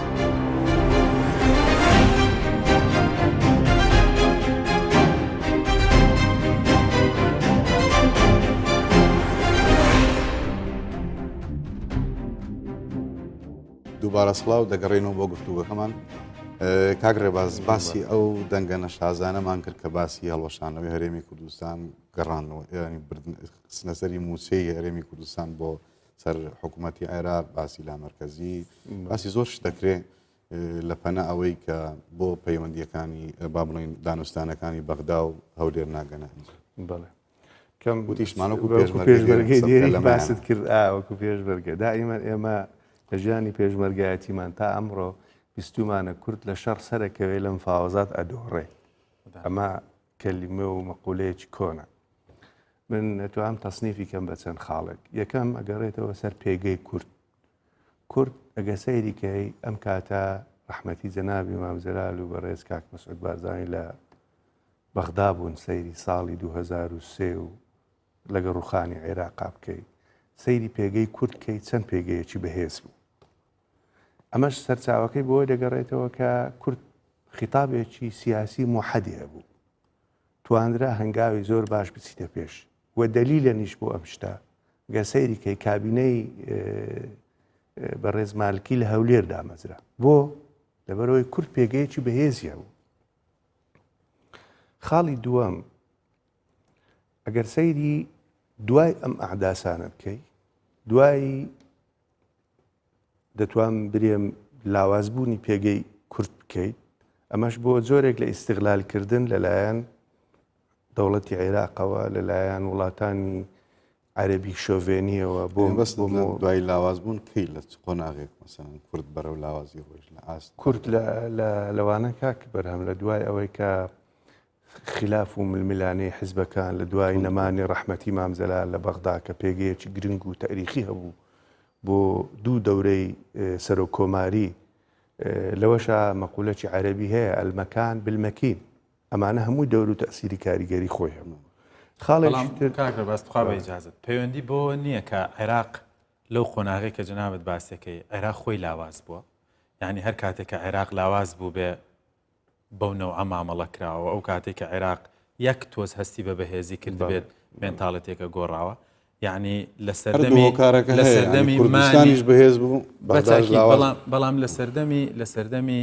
دووبارە سڵاو دەگەڕێنەوە بۆ گفتوگەکەمان کاک ڕێباز باسی ئەو دەنگە نەشازانەمان کرد کە باسی هەڵوەشانەوەی هەرێمی کوردستان گەڕانەوە ینی خستنەسەری مووچەی هەرێمی کوردستان بۆ سەر حکوومەتی عێراق باسی لامەرکەزی باسی زۆر شت دەکرێ لە پەنا ئەوەی کە بۆ پەیوەندیەکانی با بڵین دانوستانەکانی بەغدا و هەولێر ناگەنە بەڵێ کەم وتیشمان وەکو پێشمەرگەی دێرین باست کرد وەکو پێشمەرگە دائیمەن ئێمە لە ژیانی پێشمەرگایەتیمان تا ئەمڕۆ بیستومانە کورد لە شەڕ سەرەکەوێ لە مفاوەزات ئەدۆڕێ ئەمە کەلیمە و مەقولەیەکی کۆنە من ئەتوام تەسنیفی کەم بە چەند خاڵێک یەکەم ئەگەڕێتەوە سەر پێگەی کورد کورد ئەگە سەیری کەی ئەم کاتە ڕەحمەتی جەنابی مام جەلال و بەڕێز کاک مەسعود بارزانی لە بەغدا بوون سەیری ساڵی 2003 و لەگە ڕوخانی عێراقا بکەی سەیری پێگەی کورد کەی چەند پێگەیەکی بەهێز بوو ئەمەش سەرچاوەکەی بۆ دەگەڕێتەوە کە کورد خیتابێکی سیاسی موحەدی هەبوو توانرا هەنگاوی زۆر باش بچیتە پێش و دەلیلەنیش بۆ ئەم شتە گەر سەیری کەی کابینەی بەڕێز مالکی لە هەولێر دامەزرا بۆ لەبەرەوەی کورد پێگەیەکی بەهێزی هەبوو خاڵی دووەم ئەگەر سەیری دوای ئەم ئەعداسانە بکەی دوای دەتوان برێم لاوازبوونی پێگەی کورد بکەیت ئەمەش بۆ جۆرێک لە ئیسیغلالکردن لەلایەن دەوڵەتی عێراقەوە لەلایەن وڵاتانی عەربی شۆڤێنیەوە بۆ بەس دوای لاواز بوون کەی لە قۆناغێک مەسەن کورد بەرەو لاوازی ڕۆژ لە ئاست کورد لەوانە کاک بەرهەم لە دوای ئەوەی کە خلاف و ململانێی حزبەکان لە دوای نەمانی ڕەحمەتی مام جەلال لە بەغدا کە پێگەیەکی گرنگ و تەئریخی هەبوو بۆ دوو دەورەی سەرۆک کۆماری لەوەشا مەقولەکی عەرەبی هەیە المکان بالمکین ئەمانە هەمووی دەور و تەئسیری کاریگەری خۆی هەبوو خاڵێکی تر کاک ڕێباز تخوا بە ئیجازەت پەیوەندی بەوە نییە کە عێراق لەو قۆناغەی کە جەنابت باسەکەی عێراق خۆی لاواز بووە یعنی هەر کاتێک کە عێراق لاواز بوو بێ بەو نەوعە مامەڵە کراوە ئەو کاتێک کە عێراق یەک تۆز هەستی بە بەهێزی کردبێت مێنتاڵێتێکە گۆڕاوە یعنی لە سەردەمی لە سەردەمی کوردستانیش بەهێز بوو بەڵام لە سەردەمی لە سەردەمی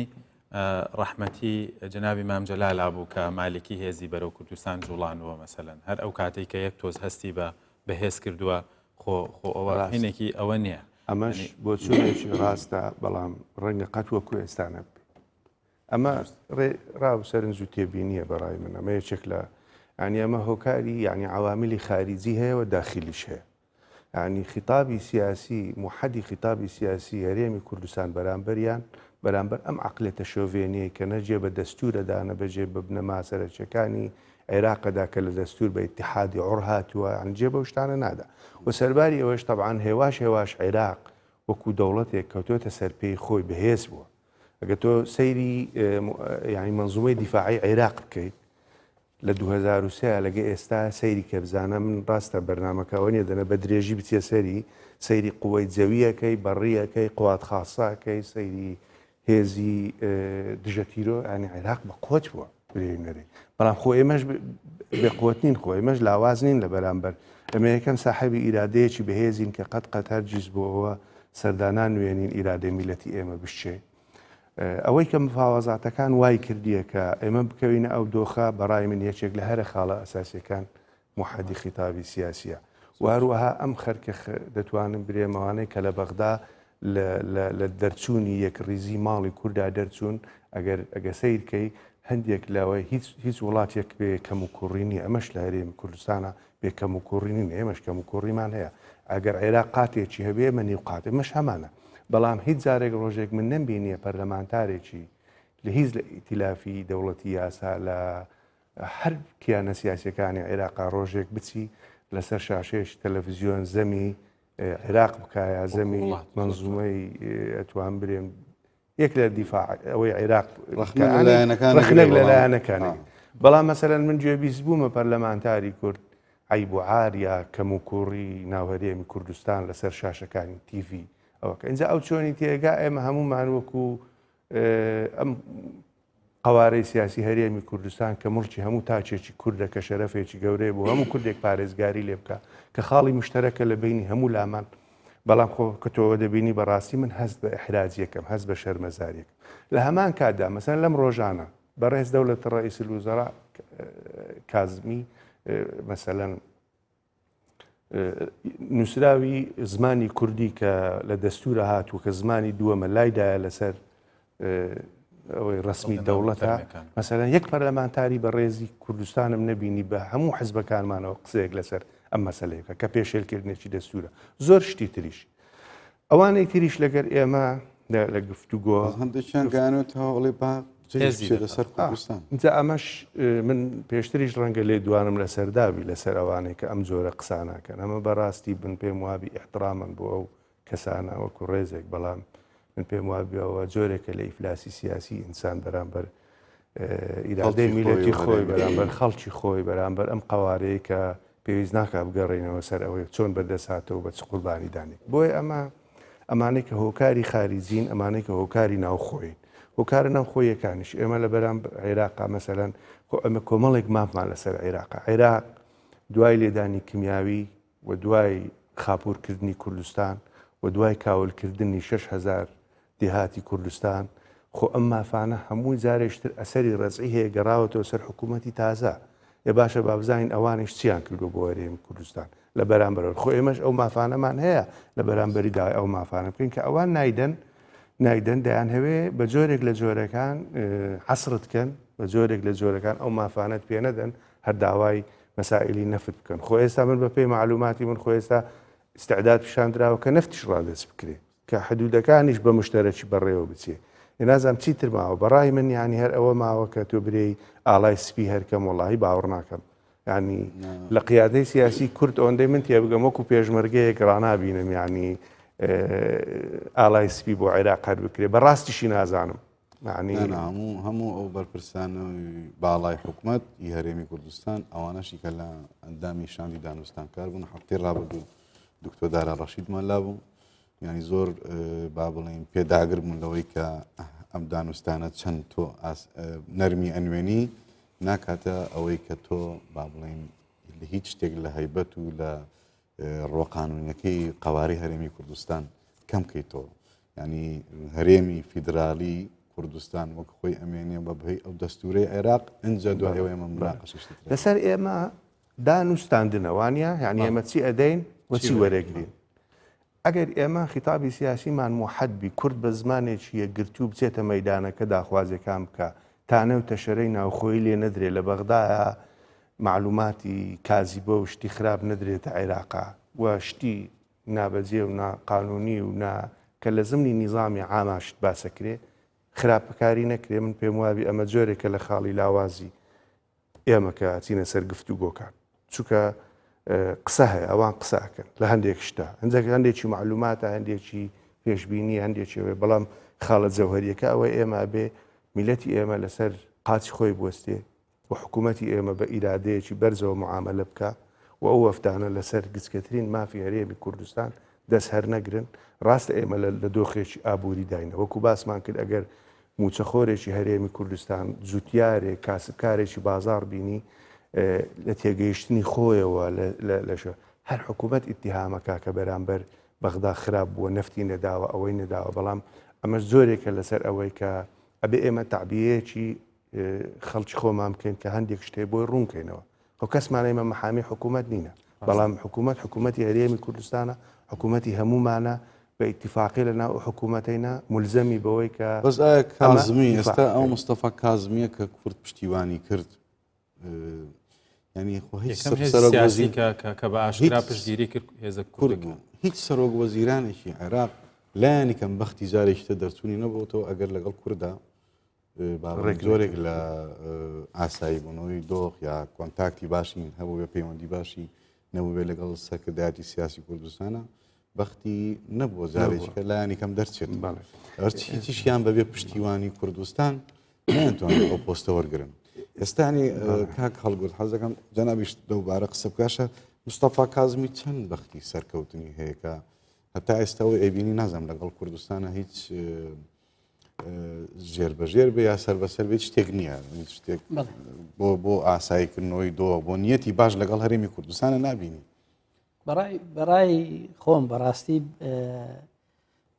ڕەحمەتی جەنابی مام جەلالا بوو کە مالکی هێزی بەرەو کوردستان جوڵانوە مەسەلەن هەر ئەو کاتێک کە یەک تۆز هەستی بە بەهێز کردووە خۆ خۆ ئەوە هینێکی ئەوە نییە ئەمەش بۆچوونێکی ڕاستە بەڵام ڕەنگە قەت وەکو ئێستا نەبێ ئەمە ڕا و سەرنج و تێبینیە بەڕای من ئەمە یەکێک لە ینی ئەمە هۆکاری یعنی عواملی خارجی هەیە و داخلیش هەیە یعنی خیتابی سیاسی موحەدی خیتابی سیاسی هەرێمی کوردستان بەرامبەریان بەرامبەر ئەم عقلێتە شۆڤێنیەی کە نەجێ بە دەستورەدا نەبەجێ بە بنەما سەرەکیەکانی عێراقەدا کە لە دەستور بە ئیتحادی عوڕ هاتووە یعنی جێ بەو شتانە نادا و سەرباری ئەوەش تەبعەن هێواش هێواش عێراق وەکو دەوڵەتێک کەوتۆتە سەر پێی خۆی بەهێز بووە ئەگەر تۆ سەیری یعنی منزومەی دیفاعی عێراق بکەیت لە 2023 لەگە ئێستا سەیری کە بزانە من ڕاستە بەرنمەکە ئەوە نیە دەنە بە درێژی بچێ سەری سەیری قوەی جەویەکەی بەڕیەکەی قوات خاصەکەی سەیری هێزی دژە تیرۆ ینی عێراق بە قوت بووە برێنەرێ بەڵام خۆ ئێمەش بێ قوت نین خۆ ئێمەش لاواز نین لە بەرامبەر ئەمە یەکەم ساحێبی ئیرادەیەکی بەهێزین کە قەت قەت هەرگیز بۆ ئەوە سەردانان نوێنین ئیرادەی میلەتی ئێمە بشچێ ئەوەی کە مفاوەزاتەکان وای کردیە کە ئێمە بکەوینە ئەو دۆخە بەڕای من یەکێک لە هەرە خاڵە ئەساسیەکان موحەدی خیتابی سیاسیە. و هەروەها ئەم خەرکە دەتوانم برێم ئەوانەی کە لە بەغدا لە دەرچوونی یەکڕیزی ماڵی کوردا دەرچوون ئەگەر ئەگە سەیرکەی هەندێک لەوەی هیچ هیچ وڵاتێک بێ کەم و کوڕی نییە ئەمەش لە هەرێمی کوردستانە بێ کەم و کوڕی نین ئێمەش کەم و کوڕیمان هەیە ئەگەر عێراق قاتێکی هەبێ ئێمە نیو قات ئێمەش هەمانە بەڵام هیچ جارێک ڕۆژێک من نەمبینیە پەرلەمانتارێکی لە هیچ لە ئیتیلافی دەوڵەتی یاسا لە هەر کیانە سیاسیەکانی عێراقا ڕۆژێک بچی لەسەر شاشەیەکی تەلەفزیۆن زەمی عێراق بکا یا زەمی مەنزومەی ئەتوان برێم یەک لە دیفاع ئەوەی عێراق ڕەخنەک لە لایەنەکانی بەڵام مەسەلەن من گوێبیست بوومە پەرلەمانتاری کورد عیب و عار یا کەم و کوڕی ناو هەرێمی کوردستان لەسەر شاشەکانی تیڤی ئەوەکە اینجا ئەو چۆنی تێگا ئێمە هەمومان وەکو ئەم قەوارەی سیاسی هەرێمی کوردستان کە موڵکی هەموو تاکێکی کوردە کە شەرەفێکی گەورەیە بۆ هەموو کوردێک پارێزگاری لێ بکا کە خاڵی مشتەرەکە لە بینی هەموو لامان بەڵام خۆ کە تۆوە دەبینی بەڕاستی من هەست بە ئیحراجیەکەم هەست بە شەرمەزاریەکەم لە هەمان کاتدا مەسەن لەم ڕۆژانە بەڕێز دەولەت ڕئیس الوزراء کازمی مەسەلەن نووسراوی زمانی کوردی کە لە دەستورە هاتوو کە زمانی دووەمە لایدایە لەسەر ئەوەی ڕسمی دەوڵەتە مەسەلەن یەک پەرلەمانتاری بە ڕێزی کوردستانم نەبینی بە هەموو حزبەکانمانەوە قسەیەک لەسەر ئەم مەسلەیەکە کە پێشێلکردنێکی دەستورە زۆر شتی تریش ئەوانەی تریش لەگەر ئێمە لە گفتوگۆ هەندێکیان گەیانێتەوە ئەڵێ با لەسەر کوردستان جا ئەمەش من پێشتریش ڕەنگە لێ دوانم لەسەر دابی لەسەر ئەوانەی کە ئەم جۆرە قساناکەن ئەمە بەڕاستی بن پێم وابی احترامن بۆ ئەو کەسانە وەکو ڕێزێک بەڵام من پێم وابیەوە جۆرێکە لە ئیفلاسی سیاسی ئینسان بەرامبەر ئیرادەی میلەتی خۆی بەرامبەر خەڵکی خۆی بەرامبەر ئەم قوارەیە کە پێویست ناکا بگەڕێینەوە سەر ئەوەی چۆن بەدەست هاتەوە بە چ قوربانیدانێک. بۆیە ئەمە ئەمانەی کە هۆکاری خاریجین، ئەمانەی کە هۆکاری ناوخۆیین. هۆکارە ناوخۆییەکانیش ئێمە لە بەرام عێراقا مەسەلەن خۆ ئەمە کۆمەڵێک مافمان لەسەر عێراقە. عێراق دوای لێدانی کیمیاوی و دوای خاپوورکردنی کوردستان و دوای کاولکردنی 6000 دێهاتی کوردستان، خۆ ئەم مافانە هەمووی جارێکتر ئەسەری ڕەجعی هەیە گەڕاوەتەوە سەر حکوومەتی تازە. ئێ باشە با بزانین ئەوانیش چیان کردووە بۆ هەرێمی کوردستان لە بەرامبەرەوە. خۆ ئێمەش ئەو مافانەمان هەیە لە بەرامبەری داوای ئەو مافانە بکەین کە ئەوان نایدەن نایدەن دەیانهەوێ بە جۆرێک لە جۆرەکان حەسرت کەن بە جۆرێک لە جۆرەکان ئەو مافانەت پێ نەدەن هەر داوای مەسائلی نەفت بکەن خۆ ئێستا من بە پێی معلوماتی من خۆ ئێستا استعداد پیشان دراوە کە نەفتیش ڕادەست بکرێ کە حدودەکانیش بە مشتەرەکی بەڕێوە بچێ. ئێ نازانم چی تر ماوە بەڕای من یانی هەر ئەوە ماوە کە تۆ برێی ئاڵای سپی هەرکەم وەڵاهی باوەڕ ناکەم یانی لە قیادەی سیاسی کورد ئەوەندەی من تێبگەم وەکو پێشمەرگەیەک ڕانابینم یانی ئاڵای سپی بۆ عێراق هەر بکرێ بەڕاستیشی نازانم هەموو هەموو ئەو بەرپرسانە باڵای حکومت ی هەرێمی کوردستان ئەوانەشی کە لە ئەندامی شاندی دانوستانکار بوون هەفتەی ڕابردوو دکتۆر دارا ڕەشیدمان لابوو ینی زۆر با بڵین پێداگر بوون لەوەی کە ئەم دانوستانە چەند تۆ نەرمی ئەنوێنی ناکاتە ئەوەی کە تۆ با بڵین لە هیچ شتێک لە هەیبەت و لە ڕوە قانونیەکەی قەوارەی هەرێمی کوردستان کەم کەیتەوە ینی هەرێمی فیدرالی کوردستان وەک خۆی ئەمێنێ بە بەهی ئەو دەستورەی عێراق ئەجا دوای ئەوە ئێمە مناقەشەشی لەسەر ئێمە دانوستاندنە وانە یعنی ئێمە چی ئەدەین و چی وەرەگرین ئەگەر ئێمە خیتابی سیاسیمان موحەد بی کورد بە زمانێکی یەکگرتوو بچێتە مەیدانەکە داخوازیەکان بکا تانە و تەشەرەی ناوخۆیی لێ نەدرێ لە بەغدایە مەعلوماتی کازیبە و شتی خراپ نەدرێتە عێراقا و شتی نابەجێ و نا قانونی و نا کە لە زمنی نیزامی عاما شت باسەکرێ خراپکاری نەکرێ من پێم وابی ئەمە جۆرێکە لە خاڵی لاوازی ئێمە کە ئەچینە سەر گفتوگۆکان چونکە قسە هەیە ئەوان قسە ئەکەن لە هەندێک شتا هەندێک هەندێکی معلوماتە هەندێکی پێشبینی هەندێکی ئەوێ بەڵام خاڵە جەوهریەکە ئەوە ئێمە بێ میلەتی ئێمە لەسەر قاچی خۆی بوەستێ و حکوومەتی ئێمە بە ئیرادەیەکی بەرزەوە معاملە بکە و ئەو وەفدانە لەسەر گچکەترین مافی هەرێمی کوردستان دەست هەرنەگرن ڕاستە ئێمە لە دۆخێکی ئابووری داینە وەکو باسمان کرد ئەگەر مووچەخۆرێکی هەرێمی کوردستان، جوتیارێک، کاسبکارێکی بازاڕ بینی لە تێگەیشتنی خۆیەوە لە هەر حکوومەت ئیتیهامەکە کە بەرامبەر بەغدا خراپ بووە نەفتی نەداوە ئەوەی نەداوە بەڵام ئەمەش زۆرێکە لەسەر ئەوەی کە ئەبێ ئێمە تەعبیەیەکی خەڵکی خۆمان بکەین کە هەندێک شتێ بۆی ڕوونکەینەوە خۆ کەسمان ئێمە محامی حکوومەت نینە. بەڵام حکوومەت حکوومەتی هەرێمی کوردستانە حکوومەتی هەمومانە بە ئیتیفاقی لە ناو حکوومەتەینا ملزەمی بەوەی کە بەس ئایا کازمی ئێستا ئەو مستەفا کازمیە کە کورد پشتیوانی کرد ینی خۆ هیچ سەرۆک کە بە ئاشکرا پشتگیری کرد هێزە کورد بوو هیچ سەرۆک وەزیرانێکی عێراق لایەنی کەم بەختی جارێکی تر دەرچوونی نەبووتەوە ئەگەر لەگەڵ کووردا ڕێک جۆرێک لە ئاسایی بوونەوەی دۆخ یا کۆنتاکتی باشی هەبوو بێ پەیوەندی باشی نەبوو لەگەڵ سەرکردایەتی سیاسی کوردستانە بەختی نەبووە جارێکی کە لایەنی کەم دەرچێت هەرچیشیان بەبێ پشتیوانی کوردستان نەیانتوانی ئەو پۆستە وەرگن ئێستانی کاک هەڵگورد حەز دەکەم جەنابیش لەوبارە قسە بکاشە مستەفا کازمی چەند بەختی سەرکەوتنی هەیە کە هەتا ئێستاەوەی ئەیبینی نازم لەگەڵ کوردستانە هیچ ژێر بەژێر بێ یا سەر بەسەر بێت شتێک نییە شتێک بۆ بۆ ئاساییکردنەوەی دۆ بۆ نیەتی باش لەگەڵ هەرێمی کوردستانە نبینی بەڕای خۆم بەڕاستی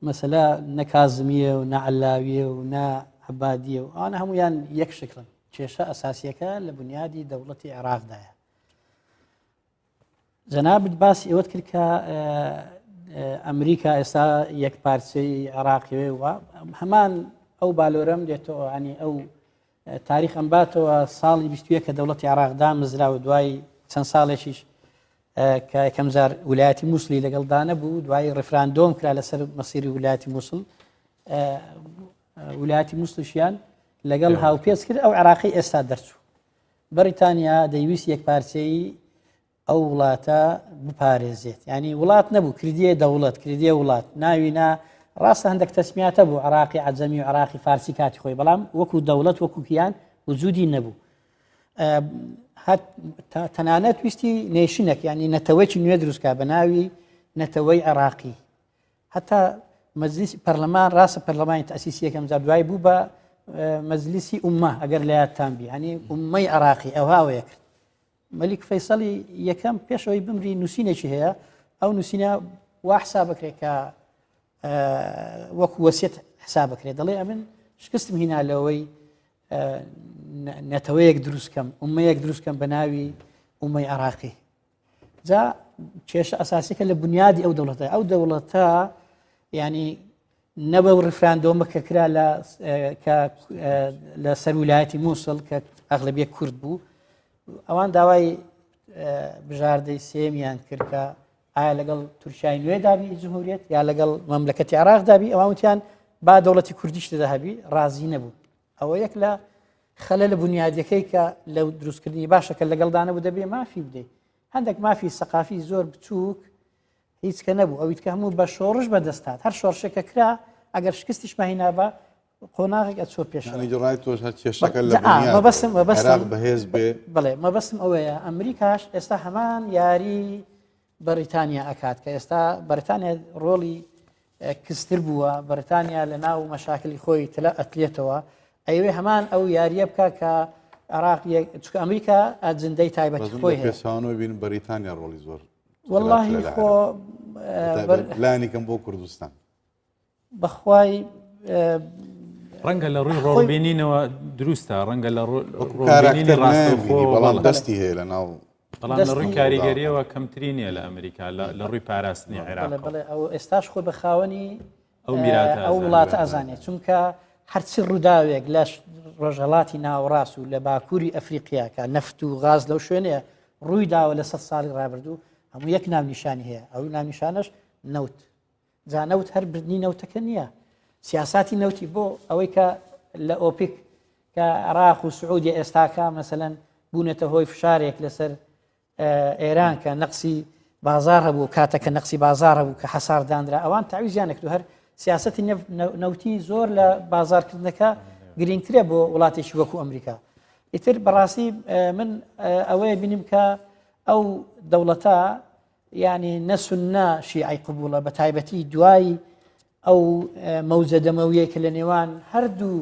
مەسەلە نە کازمیە و نە عەلاویە و نە عەبادیە و ئەوانە هەمویان یەک شکڵن کێشە ئەساسیەکە لە بنیادی دەوڵەتی عێراقدایە جەنابت باسی ئەوەت کرد کە ئەمریکا ئێستا یەک پارچەی عێراقی و هەمان ئەو بالۆرەم دێتەوە ینی ئەو تاریخ ئەمباتەوە ساڵی 21 کە دەوڵەتی عێراق دامەزرا و دوای چەند ساڵێکیش کە یەکەم جار ولایەتی مووسڵی لەگەڵدا نەبوو دوای ڕفراندۆم کرا لەسەر مەسیری ولایەتی مووسڵ ولایەتی مووسڵیشیان لەگەڵ هاوپێچ کرد ئەو عراقی ئێستا دەرچوو بەریتانیا دەیویست یەکپارچەیی ئەو وڵاتە بپارێزێت ینی وڵات نەبوو کردیە دەوڵەت کردیە وڵات ناوی نا ڕاستە هەندێک تەسمیاتە بوو عراقی عجەمی و عراقی فارسی کاتی خۆی بەڵام وەکو دەوڵەت وەکو کیان وجودی نەبوو تەنانەت ویستی nation ێک ینی نەتەوەیەکی نوێ دروستکە بە ناوی نەتەوەی عێراقی هەتا مەجلیسی پەرلەمان ڕاستە پەرلەمانی تەسیسی یەکەم جار دوای بوو بە مەجلیسی ئومە ئەگەر لە یادتان بی هەنی ئومەی عێراقی ئەوهاوەیە کرد مەلیک فەیسەڵی یەکەم پێشەوەی بمری نووسینێکی هەیە ئەو نووسینە وا حساب بکرێت کە وەکو وەسیەت حساب بکرێت دەڵێ ئەمن شکستم هینا لەوەی نەتەوەیەک دروستکەم ئومەیەک دروستکەم بە ناوی ئومەی عراقی جا کێشە ئەساسیەکە لە بنیادی ئەو دەوڵەتە ئەو دەوڵەتە ینی نەبە و ڕفراندۆمە کە کرا لە لە سەر ویلایەتی مووسڵ کە ئەغلبیە کورد بوو ئەوان داوای بژاردەی سێمیان کرد کە ئایا لەگەڵ تورکیای نوێ دابی جمهوریت یا لەگەڵ مەملەکەتی عراق دابی ئەوان وتیان با دەوڵەتی کوردیش تێدا هەبی ڕازی نەبوو ئەوە یەک لە خەلە لە بنیادەکەی کە لە دروستکردنی باشە کە لەگەڵدانە بوو دەبێ مافی بدەیت هەندێک مافی سەقافی زۆر بچووک هیچ کە نەبوو ئەویت کە هەموو بە شۆڕش بەدەستات هەر شۆڕشێکە کرا ئەگەر شکستیش ماهینابە قۆناغێک ئەچۆ پێش ڕای تۆش هەر کێشەکە لە مەبەستم مەبەستم بەهێز بێ بڵێ مەبەستم ئەوەیە ئەمریکاش ئێستا هەمان یاری بەریتانیا ئەکات کە ئێستا بەریتانیا ڕۆڵی کزتر بووە بەریتانیا لە ناو مەشاکلی خۆی تلە ئەتلێتەوە ئەیوێ هەمان ئەو یاریە بکە کە عراق چکە ئەمریکا ئەجندەی تایبەتی خۆی هەیە بین بەریتانیا ڕۆڵی زۆر واللهی خۆ لانیکەم بۆ کوردستان بەخوای ڕەنگە لە ڕووی ڕۆڵبینینەوە دروستە ڕەنگە لە ڕووی ڕاستەوخۆ بەڵام دەستی هەیە لە ناو بەڵام لە ڕووی کاریگەریەوە کەمتری نییە لە ئەمریکا لە ڕووی پاراستنی عێراق ئەو ئێستاش خۆی بە خاوەنی ئەو وڵاتە ئەزانێت چونکە هەرچی ڕووداوێک لە ڕۆژهڵاتی ناوەڕاست و لە باکووری ئەفریقیاکە نەفت و غاز لەو شوێنەیە ڕووی داوە لە سە ساڵی ڕابردوو هەموو یەک ناونیشانی هەیە ئەو ناونیشانەش نەوت جا نەوت هەر بردنی نەوتەکە نییە سیاساتی نەوتی بۆ ئەوەی کە لە ئۆپیک کە عراق و سعودیە ئێستاکە مەسەەن بوونەتە هۆی فشارێک لەسەر ئێران کە نەقسی بازار هەبوو کاتەکە نەقسی بازار هەبوو کە حەسار دانرا ئەوان تاویزیان نەکرد هەر سیاستی نەوتی زۆر لە بازارکردنەکە گرنگترە بۆ وڵاتێکی وەکو ئەمریکا ئیتر بەڕاستی من ئەوەیە بینیم کە ئەو دەوڵەتە یانی نە سوننە شیعەی قبوڵە بە تایبەتی دوای ئەو مەوجە دەمەویە کە لە نێوان هەردوو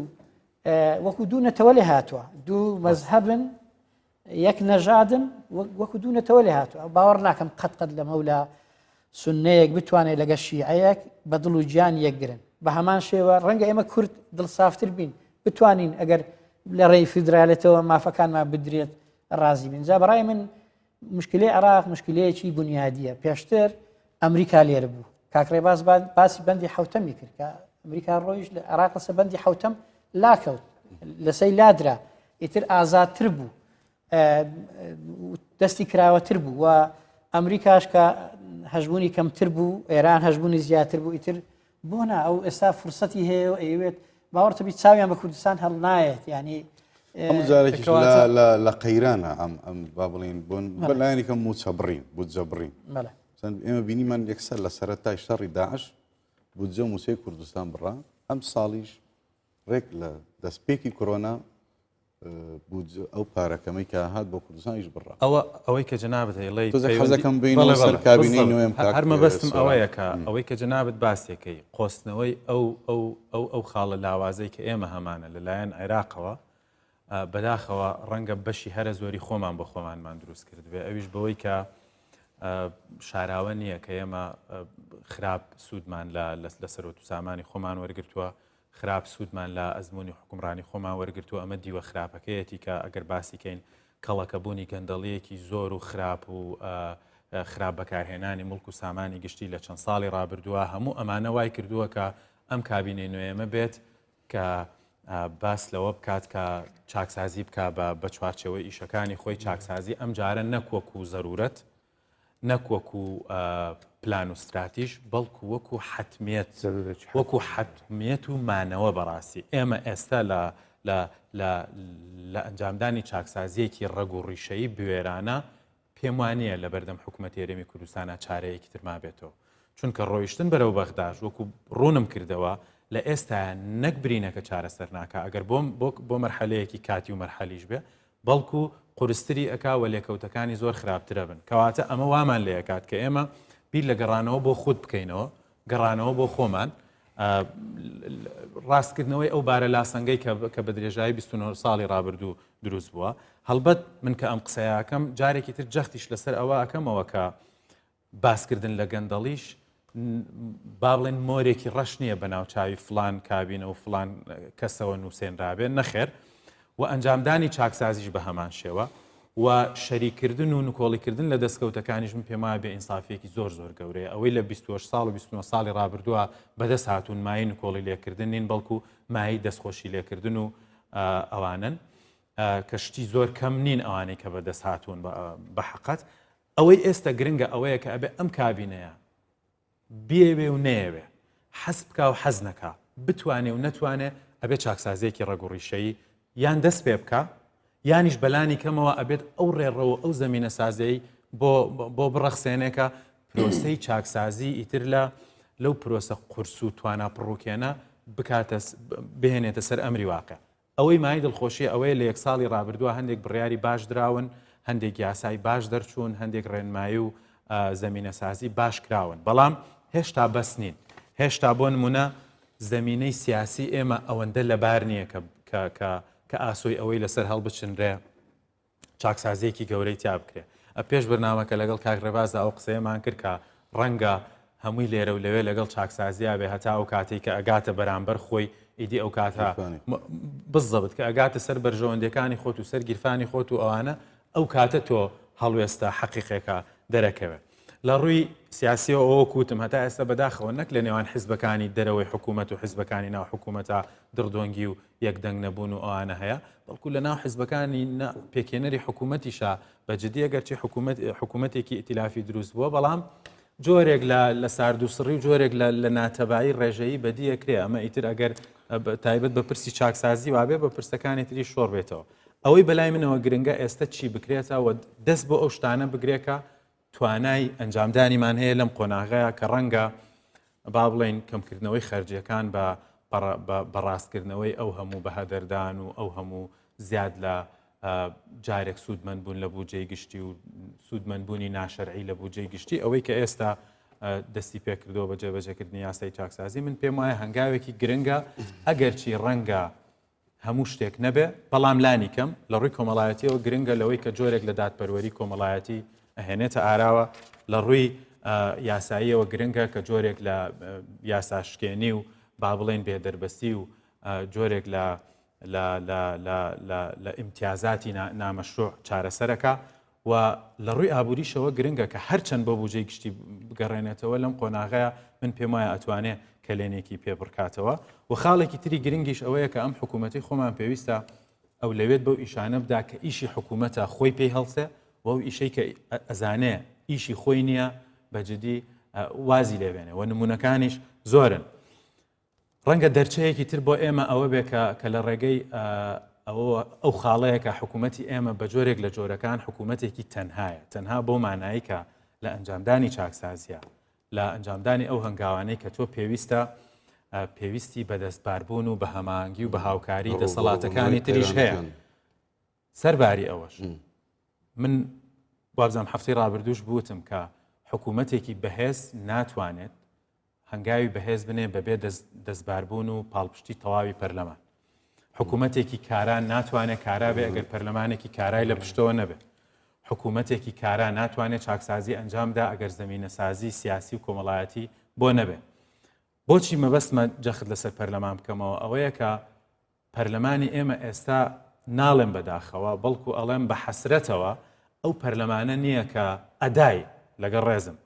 وەکو دوو نەتەوە لێ هاتووە دوو مەزهەبن یەک نەژادن وەکو دوو نەتەوە لێ هاتووە باوەڕ ناکەم قەت قەت لە مەولا سنەیەک بتوانێت لەگە شیعەیەک بە دڵ و گیان یەکگرن بە هەمان شێوە ڕەنگە ئێمە کورد دڵسافتر بین بتوانین ئەگەر لە ڕێی فیدرالێتەوە مافەکانمان بدرێت ڕازی بین جا بەڕای من. مشکلەی عێراق مشکلەیەکی بنیادیە پێشتر ئەمریکا لێرە بوو کاک ڕێباز باسی بەندی حوتەمی کرد کە ئەمریکا ڕۆیش لە عێراق لەسەر بەندی حوتەم لاکەوت لەسەی لادرا ئیتر ئازادتر بوو دەستی کراوەتر بوو و ئەمریکاش کە هەژمونی کەمتر بوو ئێران هەژمونی زیاتر بوو ئیتر بۆ نا ئەو ئێستا فرسەتی هەیە و ئەیەوێت باوەڕتەبی چاویان بە کوردستان هەڵنایەت ینی ئەم جارێکیش لە قەیرانە ئەم ئەم با بڵین بۆن بەلایەنی کەم موچە بڕین بودجە بڕین ئێمە بینیمان یەکسەر لە سەرەتای شەڕی داعش بودجە موچەی کوردستان بڕا ئەم ساڵیش ڕێک لە دەستپێکی کۆرۆنا ئەو پارە کەمەی کە هات بۆ کوردستانیش بڕا. ئەوە ئەوەی کە جەنابت ئەیڵێی تۆزێک پەیوەندی حەزەکەم بێینەوە بەڵێ سەر بەڵێ کابینەی بالضبط نوێم کاک هەر مەبەستم سۆران. ئەوەیە کە ئەوەی کە جەنابت باسیەکەی قۆستنەوەی ئەو ئەو ئەو ئەو خاڵە لاوازەی کە ئێمە هەمانە لەلایەن عێراقەوە بەداخەوە ڕەنگە بەشی هەرە زۆری خۆمان بۆ خۆمانمان دروست کردبێ ئەویش بەوەی کە شاراوە نییە کە ئێمە خراپ سوودمان لە لە سەرۆت و سامانی خۆمان وەرگتووە خراپ سوودمان لە ئەزموونی حوکمڕانی خۆمان وەرگرتووە، ئەمە دیوە خراپەکەیەتی کە ئەگەر باسی کەین کەڵەکەبوونی گەندەڵییەکی زۆر و خراپ و خراپ بەکارهێنانی موڵک و سامانی گشتی لە چەند ساڵی ڕابردووە هەموو ئەمانە وای کردووە کە ئەم کابینەی نوێیەمە بێت کە باس لەوە بکات کە چاکسازی بکە بە چوارچێوەی ئیشەکانی خۆی چاکسازی ئەم جارە نەک وەکو زەرورەت نەک وەکو پلان و ستراتیژ بەڵکو وەکو حەتمیەت وەکو حەتمیەت و مانەوە بەڕاستی ئێمە ئێستا لە لە لە لە ئەنجامدانی چاکسازیەکی ڕەگ و ڕیشەیی بوێرانە پێم وانە لە بەردەم حکوومەت هەرێمی کوردستانە چارەیەکی تر مابێتەوە چونکە ڕۆیشتن بەرەو بەغداش وەکو ڕوونم کردەوە لە ئێستا نەک برینەکە چارەسەر ناکە ئەگەر بۆم بۆ مەرحەلەیەکی کاتی و مەرحەلیش بێ بەڵکو قورستری ئەکا و لێکەوتەکانی زۆر خراپترە بن کەواتە ئەمە وامان لێ ئەکات کە ئێمە بیر لە گەڕانەوە بۆ خود بکەینەوە گەڕانەوە بۆ خۆمان ڕاستکردنەوەی ئەو بارە لاسەنگەی کە بە درێژایی 29 ساڵی ڕابردوو دروست بووە هەڵبەت من کە ئەم قسەیەکەم جارێکی تر جەختیش لەسەر ئەوە ئەکەمەوە کە باسکردن لە گەندەڵیش با بڵێن مۆرێکی ڕەش نییە بە ناوچوی فلان کابینە و فلان کەسەوە نووسێنرابێ نەخێر و ئەنجامدانی چاکسازیش بە هەمان شێوە و شەریکردن و نکۆڵیکردن لە دەستکەوتەکانیش من پێم وایە بێ ئینسافیەکی زۆر زۆر گەورەیە ئەوەی لە 28 ساڵ و 29 ساڵی ڕابردووە بەدەست هاتوون مایەی نکۆڵی لێکردن نین بەڵکو مایەی دەستخۆشی لێکردن و ئەوانن کە شتی زۆر کەم نین ئەوانەی کە بەدەست هاتوون بە حقەت ئەوەی ئێستا گرنگە ئەوەیە کە ئەبێ ئەم کابینەیە بیەوێ و نەیەوێ، حەز بکا و حەز نەکا، بتوانێ و نەتوانێ ئەبێ چاکسازییەکی ڕەگ و ڕیشەیی یان دەست پێ بکا یانیش بەلانی کەمەوە ئەبێت ئەو ڕێڕەو و ئەو زەمینەسازیی بۆ بۆ بڕەخسێنێ کە پرۆسەی چاکسازی ئیتر لە لەو پرۆسە قورس و توانا پڕوکێنە بکاتە بهێنێتە سەر ئەمری واقع. ئەوەی مایەی دڵخۆشیە ئەوەیە لە یەک ساڵی ڕابردووە هەندێک بڕیاری باش دراون، هەندێک یاسای باش دەرچوون، هەندێک ڕێنمایی و زەمینەسازی باش کراون، بەڵام هێشتا بەس نین. هێشتا بۆ نمونە زەمینەی سیاسی ئێمە ئەوەندە لەبار نییە کە کە کە ئاسۆی ئەوەی لەسەر هەڵبچنرێ چاکسازیەکی گەورەی تیا بکرێ. پێش بەرنامەکە لەگەڵ کاک ڕێبازدا ئەو قسەیەمان کرد کە ڕەنگە هەمووی لێرە و لەوێ لەگەڵ چاکسازیا بێ هەتا ئەو کاتەی کە ئەگاتە بەرامبەر خۆی ئیدی ئەو کاتە بزەبت کە ئەگاتە سەر بەرژەوەندەکانی خۆت و سەر گیرفانی خۆت و ئەوانە ئەو کاتە تۆ هەڵوێستە حەقیقێکە دەرەکەوێت. لە ڕووی سیاسیەوە ئەوە کوتم هەتا ئێستا بەداخەوە نەک لە نێوان حزبەکانی دەرەوەی حکوومەت و حزبەکانی ناو حکوومەتە دڕدۆنگی و یەکدەنگ نەبوون و ئەوانە هەیە بەڵکو لە ناو حزبەکانی پێکهێنەری حکوومەتیشا بە جدی ئەگەرچی حکوومەت حکوومەتێکی ئیتیلافی دروست بووە بەڵام جۆرێک لە لە ساردوسڕی و جۆرێک لە لە ناتەبایی ڕێژەیی بەدیەکرێ ئەمە ئیتر ئەگەر تایبەت بە پرسی چاکسازی وابێ بە پرسەکانی تری شۆڕ بێتەوە ئەوەی بەلای منەوە گرنگە ئێستا چی بکرێتەوە دەست بۆ ئەو شتانە بگرێکە توانای ئەنجامدانیمان هەیە لەم قۆناغەیە کە ڕەنگە با بڵێین کەمکردنەوەی خەرجیەکان بە بە ڕاستکردنەوەی ئەو هەموو بەهەدەردان و ئەو هەموو زیاد لە جارێک سوودمەند بوون لە بودجەی گشتی و سوودمەند بوونی ناشەرعی لە بودجەی گشتی ئەوەی کە ئێستا دەستی پێکردەوە بە جێبەجێکردنی یاسای چاکسازی من پێم وایە هەنگاوێکی گرنگە ئەگەرچی ڕەنگە هەموو شتێک نەبێ، بەڵام لانی کەم لە ڕووی کۆمەڵایەتیەوە گرنگە لەوەی کە جۆرێک لە دادپەروەری کۆمەڵایەتی ئەهێنێتە ئاراوە، لە ڕووی یاساییەوە گرنگە کە جۆرێک لە یاساشکێنی و با بڵێین بێدەربەستی و جۆرێک لە لە لە لە لە لە ئیمتیازاتی نامەشروع چارەسەرەکە. و لە ڕووی ئابووریشەوە گرنگە کە هەرچەند بۆ بودجەی گشتی بگەڕێنێتەوە لەم قۆناغەیە من پێم وایە ئەتوانێ کەلێنێکی پێ بڕکاتەوە و خاڵێکی تری گرنگیش ئەوەیە کە ئەم حکوومەتی خۆمان پێویستە ئەولەوێت بەو ئیشانە بدا کە ئیشی حکوومەتە خۆی پێی هەڵسێ و ئەو ئیشەی کە ئەزانێ ئیشی خۆی نییە بە جدی وازی لێبێنێ و نمونەکانیش زۆرن. ڕەنگە دەرچەیەکی تر بۆ ئێمە ئەوە بێ کە کە لە ڕێگەی ئەوە ئەو خاڵەیە کە حکوومەتی ئێمە بە جۆرێک لە جۆرەکان حکوومەتێکی تەنهایە تەنها بۆ مانایی کە لە ئەنجامدانی چاکسازیە لە ئەنجامدانی ئەو هەنگاوانەی کە تۆ پێویستە پێویستی بەدەستباربوون و بە هەماهەنگی و بە هاوکاری دەسەڵاتەکانی تریش هەیە سەرباری ئەوەش من وابزانم هەفتەی ڕابردووش بوتم کە حکوومەتێکی بەهێز ناتوانێت هەنگاوی بەهێز بنێ بەبێ دەستباربوون و پاڵپشتی تەواوی پەرلەمان. حکوومەتێکی کارا ناتوانێت کارا بێ ئەگەر پەرلەمانێکی کارای لە پشتەوە نەبێت. حکوومەتێکی کارا ناتوانێت چاکسازی ئەنجامدا ئەگەر زەمینەسازی سیاسی و کۆمەڵایەتی بۆ نەبێ. بۆچی مەبەستمە جەخت لەسەر پەرلەمان بکەمەوە ئەوەیە کە پەرلەمانی ئێمە ئێستا ناڵێم بەداخەوە بەڵکو ئەڵێم بە حەسرەتەوە ئەو پەرلەمانە نییە کە ئەدای لەگەڵ ڕێزم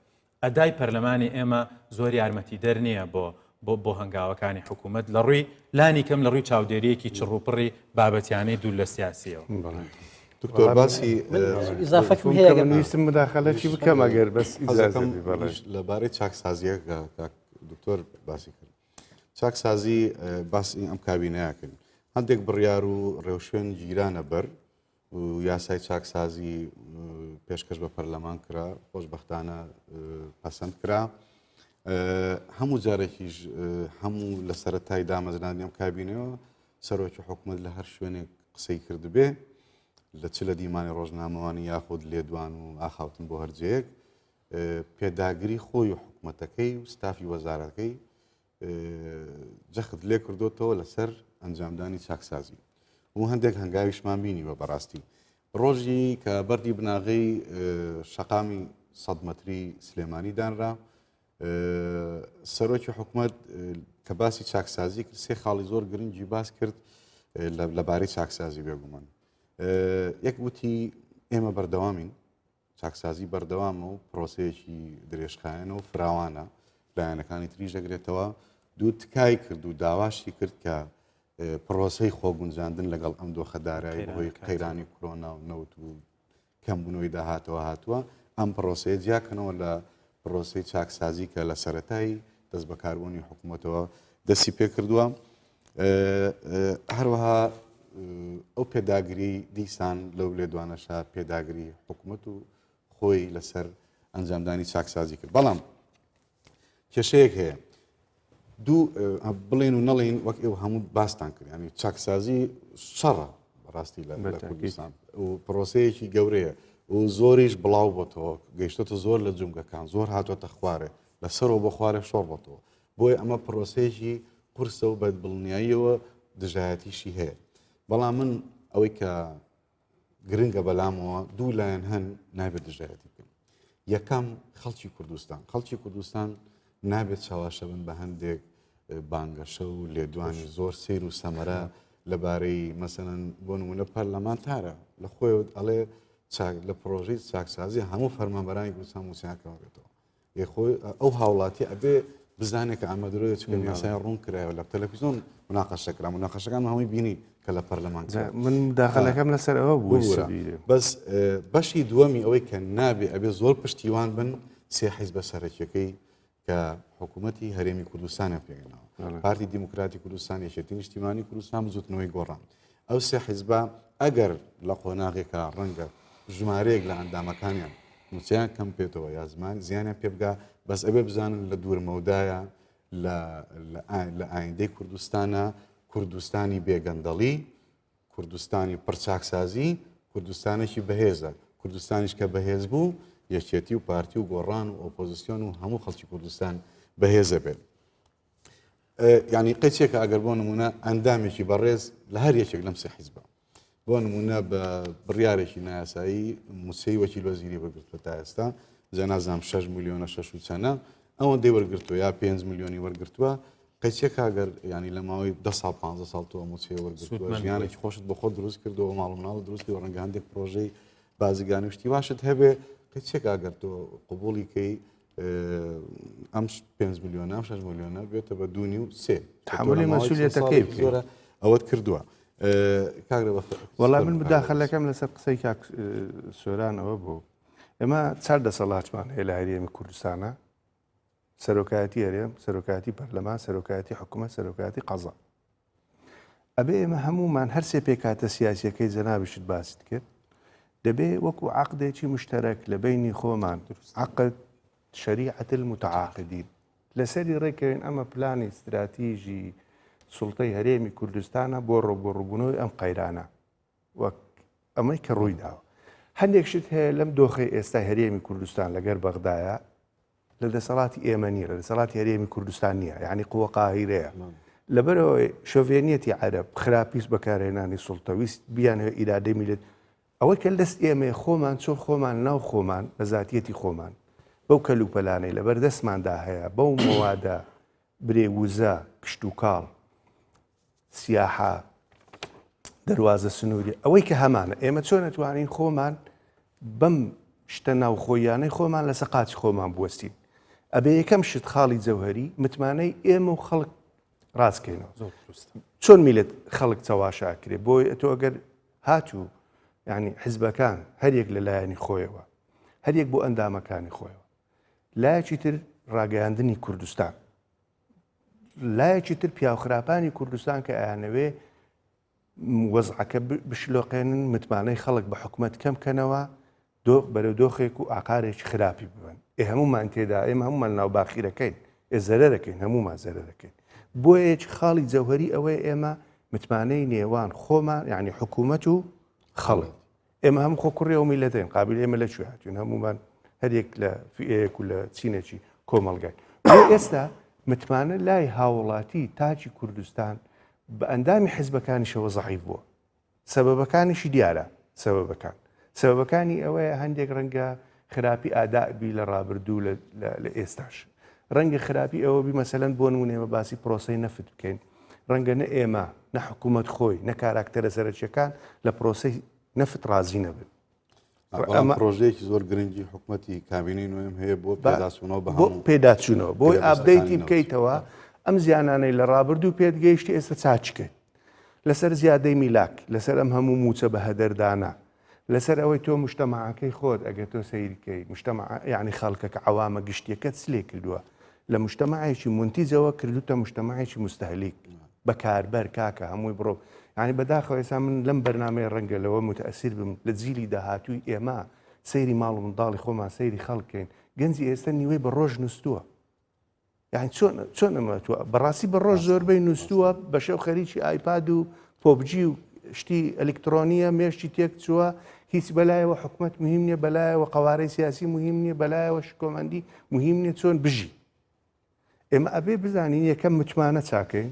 ئەدای پەرلەمانی ئێمە زۆر یارمەتیدەر نییە بۆ بۆ بۆ هەنگاوەکانی حکوومەت لە ڕووی لانی کەم لە ڕووی چاودێریەکی چڕوپڕی بابەتیانەی دوور لە سیاسیەوە. دکتۆر باسی ئیزافەکم هەیە ئەگەر ویستم مداخلەکی بکەم ئەگەر بەس ئیجازە بەڵێ لەبارەی چاکسازیەکە کاک دکتۆر باسی کرد چاکسازی باسی ئەم کابینەیەکەن هەندێک بڕیار و ڕێوشوێن گیرانە بەر و یاسای چاکسازی پێشکەش بە پەرلەمان کرا خۆشببختانە پەسەند کرا هەموو جارێکیش هەموو لە سەتای دامەزرانی ئەم کابینەوە سەرۆکی حکوومەت لە هەر شوێنێک قسەی کردبێ لە چ لە دیمانی ڕۆژنامەوانی یاخود لێدوان و ئاخاوتن بۆ هەرجەیەک پێداگری خۆی و حکومەتەکەی و ستافی وەزارەکەی جەخت لێ کردوتەوە لەسەر ئەنجامدانی چاکسازی و هەندێک هەنگاویشمان بینیوە بەڕاستی ڕۆژی کە بەردی بناغەی شەقامی سەد مەتری سلێمانی دانرا سەرۆکی حکومەت کە باسی چاکسازی کرد سێ خاڵی زۆر گرنگی باس کرد لەبارەی چاکسازی بێگومان یەک وتی ئێمە بەردەوامین چاکسازی بەردەوامە و پرۆسەیەکی درێژخایەنە و فراوانە لایەنەکانی تریش دەگرێتەوە دوو تکای کرد و داواشی کرد کە پرۆسەی خۆگونجاندن لەگەڵ ئەم دۆخە دارایی بەهۆی قەیرانی کۆرۆنا و نەوت و کەمبوونەوەی داهاتەوە هاتووە ئەم پرۆسەیە جیاکەنەوە لە پرۆسەی چاکسازی کە لە سەتای دەست بەکاربوونی حکوومەتەوە دەستی پێکردووە هەروەها ئەو پێداگری دیسان لەو لێدوانەشە پێداگری حکوومەت و خۆی لەسەر ئەنجامدانی چاکسازی کرد بەڵام کێشەیەک هەیە دوو بڵێن و نەڵێن وەک ئێوە هەموو باستان کرد ینی چاکسازی شەڕە بەڕاستی لە کوردستان و پرۆسەیەکی گەورەیە و زۆریش بڵاو بۆتەوە گەیشتۆتە زۆر لە جومگەکان زۆر هاتۆتە خوارێ لەسەرەوە بۆ خوارێ شۆڕ بۆتەوە بۆیە ئەمە پرۆسەیەکی قورسە و بە دڵنیاییەوە دژایەتیشی هەیە بەڵام من ئەوەی کە گرنگە بەلامەوە دوو لایەن هەن نابێت دژایەتی بکەن یەکەم خەڵکی کوردستان خەڵکی کوردستان نابێت چاواشە بن بە هەندێک بانگەشە و لێدوانی زۆر سیر و سەمەرە لەبارەی مەسەن بۆ نمونە پەرلەمانتارە لە خۆی ئەڵێ چاک لە پرۆژەی چاکسازی هەموو فەرمانبەرانی کوردستان مووچەیان کەمەبێتەوە خۆی ئەو هاوڵاتی ئەبێ بزانێت کە ئەمە درۆیە چونکە یاسای ڕوون کرایەوە لە تەلەفزیۆن مناقەشە کرا مناقەشەکان هەمووی بینی کە لە پەرلەمان من داخلەکەم لەسەر ئەوە بوو بەس بەشی دووەمی ئەوەی کە نابێ ئەبێ زۆر پشتیوان بن سێ حیزبە سەرەکیەکەی کە حکوومەتی هەرێمی کوردستانیان پێگەناوە پارتی دیموکراتی کوردستان یەکێتی نیشتیمانی کوردستان بزوتنەوەی گۆڕان ئەو سێ حیزبە ئەگەر لە قۆناغێکا ڕەنگە ژمارەیەک لە ئەندامەکانیان مووچەیان کەم پێتەوە یا زمان زیانیان پێ بگا بەس ئەبێ بزانن لە دوور مەودایە لە ئایندەی کوردستانە کوردستانی بێگەندەڵی کوردستانی پڕچاکسازی کوردستانێکی بەهێزە کوردستانیش کە بەهێز بوو یەکێتی و پارتی و گۆڕان و ئۆپۆزیسیۆن و هەموو خەڵکی کوردستان بەهێزە بێت یعنی قەیچێکە ئەگەر بۆ نمونە ئەندامێکی بەڕێز لە هەر یەکێک لەم سێ حیزبە بۆ نمونە بە بڕیارێکی نایاسایی موچەی وەکیل وەزیری وەرگرتووە تا ئێستا جا نازانم 6 میلیۆنە 6 و چەنە ئەوەندەی وەرگرتووە یا 5 میلیۆنی وەرگرتووە قەیچێکە ئەگەر ینی لە ماوەی 10 ساڵ 15 ساڵ تۆ موچەی وەرگرتووە ژیانێکی خۆشت بۆ خۆت دروست کردەوە ماڵ و مناڵ دروست کردووە ڕەنگە هەندێک پرۆژەی. بازرگانی و شتی واشت هەبێ قیچێک ئەگەر تۆ قبوڵی کەی ئەم 5 میلیۆنە ئەم 6 میلیۆنە بێتە بە دوونی و سێ تحملی مەسولیەتەکەی زۆرە ئەوەت کردووە. وەڵا من مداخلەکەم لەسەر قسەی کاک سۆران ئەوە بوو ئێمە چار دەسەڵاتمان هەیە لە هەرێمی کوردستانە سەرۆکایەتی هەرێم سەرۆکایەتی پەرلەمان سەرۆکایەتی حکوومەت سەرۆکایەتی قەزا ئەبێ ئێمە هەمومان هەرسێ پێکاتە سیاسیەکەی جەنابیشت باست کرد دەبێ وەکو عقدێکی مشتەرەک لە بینی خۆمان عقد شریعة المتعاقدین لەسەری ڕێکەوین ئەمە پلانی ستراتیژی سوڵتەی هەرێمی کوردستانە بۆ ڕوبەڕوبوونەوەی ئەم قەیرانە وەک ئەمەی کە ڕووی داوە. هەندێک شت هەیە لەم دۆخەی ئێستای هەرێمی کوردستان لەگەر بەغدایە لە دەسەڵاتی ئێمە نییە لە دەسەڵاتی هەرێمی کوردستان نییە یعنی قوە قاهیرەیە لەبەرەوەی شۆڤێنیەتی عەرەب خراپیست بەکارهێنانی سوڵتە ویست بیانەوێ ئیرادەی میللەت ئەوەی کە لەدەست ئێمەیە خۆمان چۆن خۆمان ناو خۆمان بە زاتیەتی خۆمان بەو کەلوپەلانەی لەبەر دەستماندا هەیە بەو مەوادە برێ وزە کشتوکاڵ سیاحە دەروازە سنووری ئەوەی کە هەمانە ئێمە چۆن ئەتوانین خۆمان بەم شتە ناوخۆیانەی خۆمان لەسەر قاچی خۆمان بوەستین ئەبێ یەکەم شت خاڵی جەوهری متمانەی ئێمە و خەڵک ڕاستکەینەوە زۆر دروستە چۆن میلەت خەڵک چەواشە ئەکرێ بۆی ئەتۆ ئەگەر هاتوو یعنی حزبەکان هەریەک لە لایەنی خۆیەوە هەریەک بۆ ئەندامەکانی خۆیەوە لایەکی تر ڕاگەیاندنی کوردستان لایەکی تر پیاوخراپانی کوردستان کە ئەیانەوێ وەزعەکە بشلۆقێنن متمانەی خەڵک بە حکومەت کەم کەنەوە دۆخ بەرەو دۆخێک و ئاقارێکی خراپی ببن ئێ هەمومان تێدا ئێمە هەمومان ناو باخیرەکەین ئێ زەرەرەکەین هەمومان زەرەرەکەین بۆیە خاڵی جەوهری ئەوەیە ئێمە متمانەی نێوان خۆمان یعنی حکوومەت و خەڵک ئێمە هەموو خۆ کوڕی ئەو میلەتەین قابل ئێمە لە کوێ هاتوین هەمومان هەریەک لە فئەیەک و لە چینێکی کۆمەڵگای ئێستا متمانە لای هاوڵاتی تاکی کوردستان بە ئەندامی حزبەکانیشەوە زەعیف بووە سەبەبەکانیشی دیارە سەبەبەکان سەبەبەکانی ئەوەیە هەندێک ڕەنگە خراپی ئاداء بی لە ڕابردوو لە ئێستاش ڕەنگە خراپی ئەوە بی مەسەلەن بۆ نمونە ئێمە باسی پرۆسەی نەفت بکەین ڕەنگە نە ئێمە نە حکوومەت خۆی نە کاراکتەرە سەرەکیەکان لە پرۆسەی نەفت ڕازی نەبن ئەمە پرۆژەیەکی زۆر گرنگی حکوومەتی کابینەی نوێم هەیە بۆ پێداچوونەوە بە پێداچوونەوە بۆی update ی بکەیتەوە ئەم زیانانەی لە ڕابردوو پێت گەیشتی ئێستا چاچکەیت لەسەر زیادەی میلاک، لەسەر ئەم هەموو مووچە بە هەدەردانە، لەسەر ئەوەی تۆ مجتەمەعەکەی خۆت ئەگەر تۆ سەیر کەی مجتەمەع یانی خەڵکەکە عەوامە گشتیەکەت چ لێ کردووە لە مجتەمەعێکی مونتیجەوە کردوتە مجتەمەعێکی مستهلیک بەکاربەر کاکە هەمووی بڕۆ یانی بەداخەوە ئێستا من لەم بەرنامەیە ڕەنگە لەوە متەئسیر بم لە جیلی داهاتووی ئێمە سەیری ماڵ و منداڵی خۆمان سەیری خەڵکەین گەنجی ئێستا نیوەی بە ڕۆژ نووسووە یعنی چۆن چۆن ئەمە تو بەڕاستی بە ڕۆژ زۆربەی نووسووە بە شەو خەریکی ئایپاد و پۆبجی و شتی ئەلکترۆنیە مێشتی تێک چووە هیچ بەلایەوە حکومت مهم نییە بەلایەوە قوارەی سیاسی مهم نییە بەلایەوە شکۆمەندی مهم نییە چۆن بژی ئێمە ئەبێ بزانین یەکەم متمانە چاکەین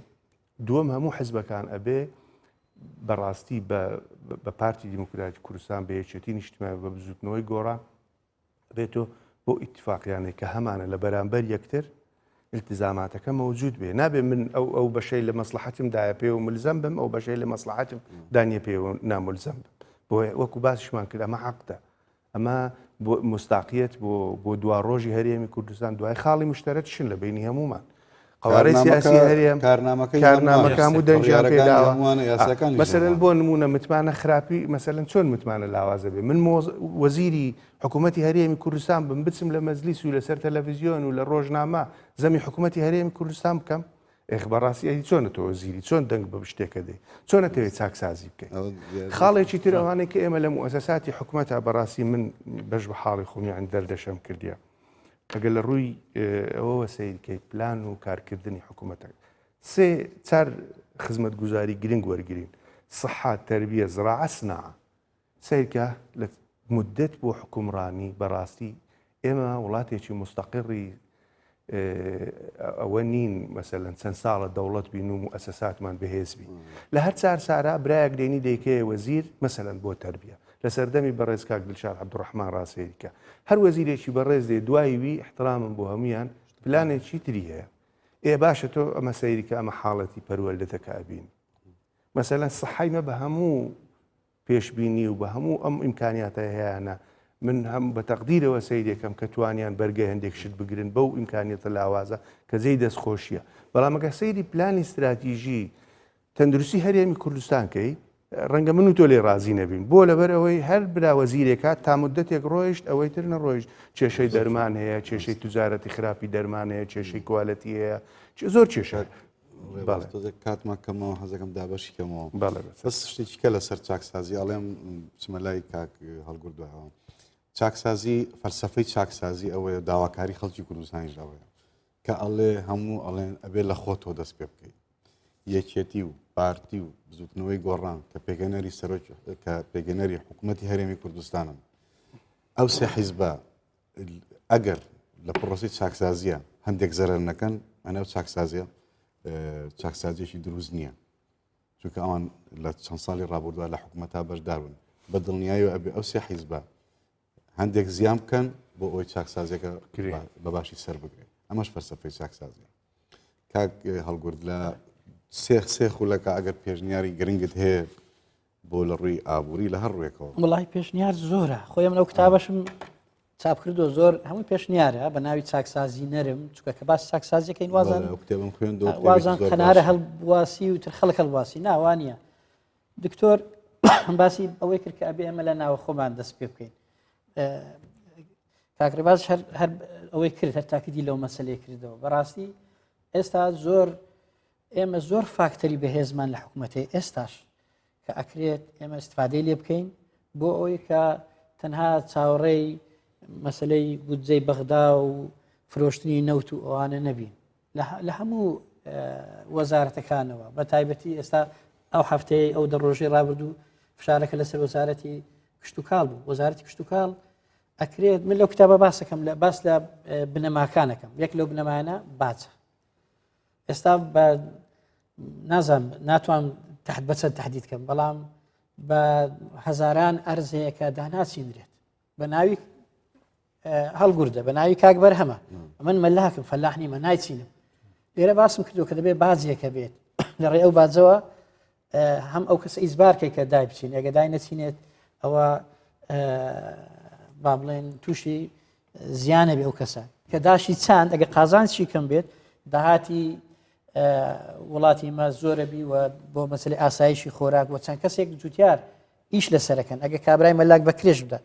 دووەم هەموو حزبەکان ئەبێ بەڕاستی بە پارتی دیموکراتی کوردستان بە یەکێتی نیشتیمان بە بزوتنەوەی گۆڕان بێت و بۆ ئیتفاقیانەی کە هەمانە لە بەرامبەر یەکتر التزاماتەکە مەوجود بێ نابێ من ئەو ئەو بەشەی لە مەسلحەتم دایە پێ و ملزەم بم ئەو بەشەی لە مەسلحەتم دانیە پێ و ناملزەم بم بۆیە وەکو باسیشمان کرد ئەمە عەقدە ئەمە بۆ مستاقیەت بۆ بۆ دوا ڕۆژی هەرێمی کوردستان دوای خاڵی مشتەرەکشن لە بینی هەمومان قوارەی سیاسی هەرێم کارنامەکە هەموو دەنگیان پێداوە مەسەلەن بۆ نمونە متمانە خراپی مەسەلەن چۆن متمانە لاوازە بێ من وەزیری حکوومەتی هەرێمی کوردستان بم بچم لە مەجلیس و لەسەر تەلەڤیزیۆن و لە ڕۆژنامە زەمی حکوومەتی هەرێمی کوردستان بکەم ئێخ بەڕاستی ئەی چۆنە تۆ وەزیری چۆن دەنگ بە شتێکە دێ چۆن ئەتەوێت چاکسازی بکەیت خاڵێکی تر ئەوانەی کە ئێمە لە موئەسەساتی حکوومەتە بەڕاستی من بەش بە حاڵی خۆمیان دەردەشەم کردیە ئەگەر لە ڕووی ئەوەوە سەیرکەی پلان و کارکردنی حکوومەتە سێ چار خزمەتگوزاری گرنگ وەرگین سەحات تەربیە زراعە سناعە سەیرکە لە مدت بۆ حکومڕانی بەڕاستی ئێمە وڵاتێکی مستەقڕی ئەوە نین مەسەلەن چەند ساڵە دەوڵەت بین و موئەسەساتمان بەهێز بین لە هەر چار سارا برایەک دێنی دەیکەیە وەزیر مەسەلەن بۆ تەربیە لە سەردەمی بەڕێز کاک دلشاد عەبدوڕەحمان ڕاسێریکە هەر وەزیرێکی بەڕێز دێ دوای وی احترامم بۆ هەمویان پلانێکی تری هەیە ئێ باشە تۆ ئەمە سەیریکە ئەمە حاڵەتی پەروەردەتەکە ئەبین مەسەلەن سەحەیمە بە هەموو. پێشبینی و بە هەموو ئەم ئیمکانیاتە هەیانە من هەم بە تەقدیرەوە سەیرێکەم کە توانیان بەرگەی هەندێک شت بگرن بەو ئیمکانیەتە لاوازە کە جێی دەستخۆشیە بەڵام ئەگەر سەیری پلانی ستراتیژی تەندروستی هەرێمی کوردستان کەی ڕەنگە من و تۆ لێ ڕازی نەبین بۆ لەبەر ئەوەی هەر برا وەزیرێک هات تا مدەتێک ڕۆیشت ئەوەی تر نەڕۆیشت کێشەی دەرمان هەیە کێشەی توجارەتی خراپی دەرمان هەیە کێشەی quality هەیە زۆر کێشە تۆزێک کاتمان کەمەوە حەزەکەم دابەشی کەمەوە بەس شتێکی کە لەسەر چاکسازی ئەڵێم بچمە لای کاک هەڵگوردوەوە چاکسازی فەلسفەی چاکسازی ئەوەیە داواکاری خەڵکی کوردستانیش ئەوەیە کە ئەڵێ هەموو ئەڵێن ئەبێ لە خۆتەوە دەست پێ بکەیت یەکێتی و پارتی و بزوتنەوەی گۆڕان کە پێگەنەری سەرۆک کە پێگەنەری حکوومەتی هەرێمی کوردستانن ئەو سێ حیزبە ئەگەر لە پرۆسی چاکسازیە هەندێک زەرەر نەکەن ئەنە چاکسازیە چاکسازیەکی دروست نییە چونکە ئەوان لە چەند ساڵی ڕابردووە لە حکوومەت تا بەشدارون بە دڵنیایی و ئەبێ ئەو سێ حیزبە هەندێک زیان بکەن بۆ ئەوەی چاکسازیەکە بە باشی سەر بگرێت ئەمەش فەرسەفەی چاکسازیە کاک هەڵگورد لە سێ سێ خولەکە ئەگەر پێشنیاری گرنگت هەیە بۆ لە ڕووی ئابووری لە هەر ڕووێکەوە وڵی پێشنیار زۆرە خۆی من ئەو کتابەشم چاپ کردو زۆر هەموو پێشنیارە بە ناوی چاکسازی نەرم چکە کە باس چاکسازیەکەین وازان کتێبم خوێن وازان قەنارە هەڵبواسی و تر خەڵک هەڵواسی ناوانە دکتۆر باسی ئەوەی کرد کە ئەبێ ئێمە لە ناوە خۆمان دەست پێ بکەین کاکڕێباز هەر ئەوەی کرد هەر تاکیدی لەو مەسلەی کردەوە بەڕاستی ئێستا زۆر ئێمە زۆر فاکتەری بەهێزمان لە حکوومەتی ئێستاش کە ئەکرێت ئێمە استفادەی لێ بکەین بۆ ئەوەی کە تەنها چاوەڕێی مەسلەی بودجەی بەغدا و فرۆشتنی نەوت و ئەوانە نەبین لە هەموو وەزارەتەکانەوە بە تایبەتی ئێستا ئەو هەفتەیە ئەو دە ڕۆژەی ڕابردوو فشارەکە لەسەر وەزارەتی کشتتوکاڵ بوو وەزارەتی کشتتوکاڵ ئەکرێت من لەو کتابە باسەکەم لە باس لە بنەماکانەکەم یەک لەو بنەمایانە باجە ئێستا بە نازان ناتوان تحت بەچەند تهدید کەم بەڵام بە هەزاران ئەرزەیە کە داناچینرێت بە ناوی هەڵگوردە بە ناوی کاک بەرهەمە من مەلاکم فەلاح نیمە نایچینم لێرە باسم کردو کە دەبێت باجێکە بێت لە ڕێ ئەو باجەوە هەم ئەو کەس ئیزبارکێک کە دای بچین ئەگە دای نەچینێت ئەوە با بڵێن تووشی زیانە بێ ئەو کەسە کە داشی چاند ئەگە قازانچی کەم بێت داهاتی وڵاتی مە زۆرە بی و بۆ مەسلی ئاسایشی خۆراک وە چەند کەسێک جوتیار ئیش لەسەرەکەن ئەگە کابرای مەلاک بە کرێش بدات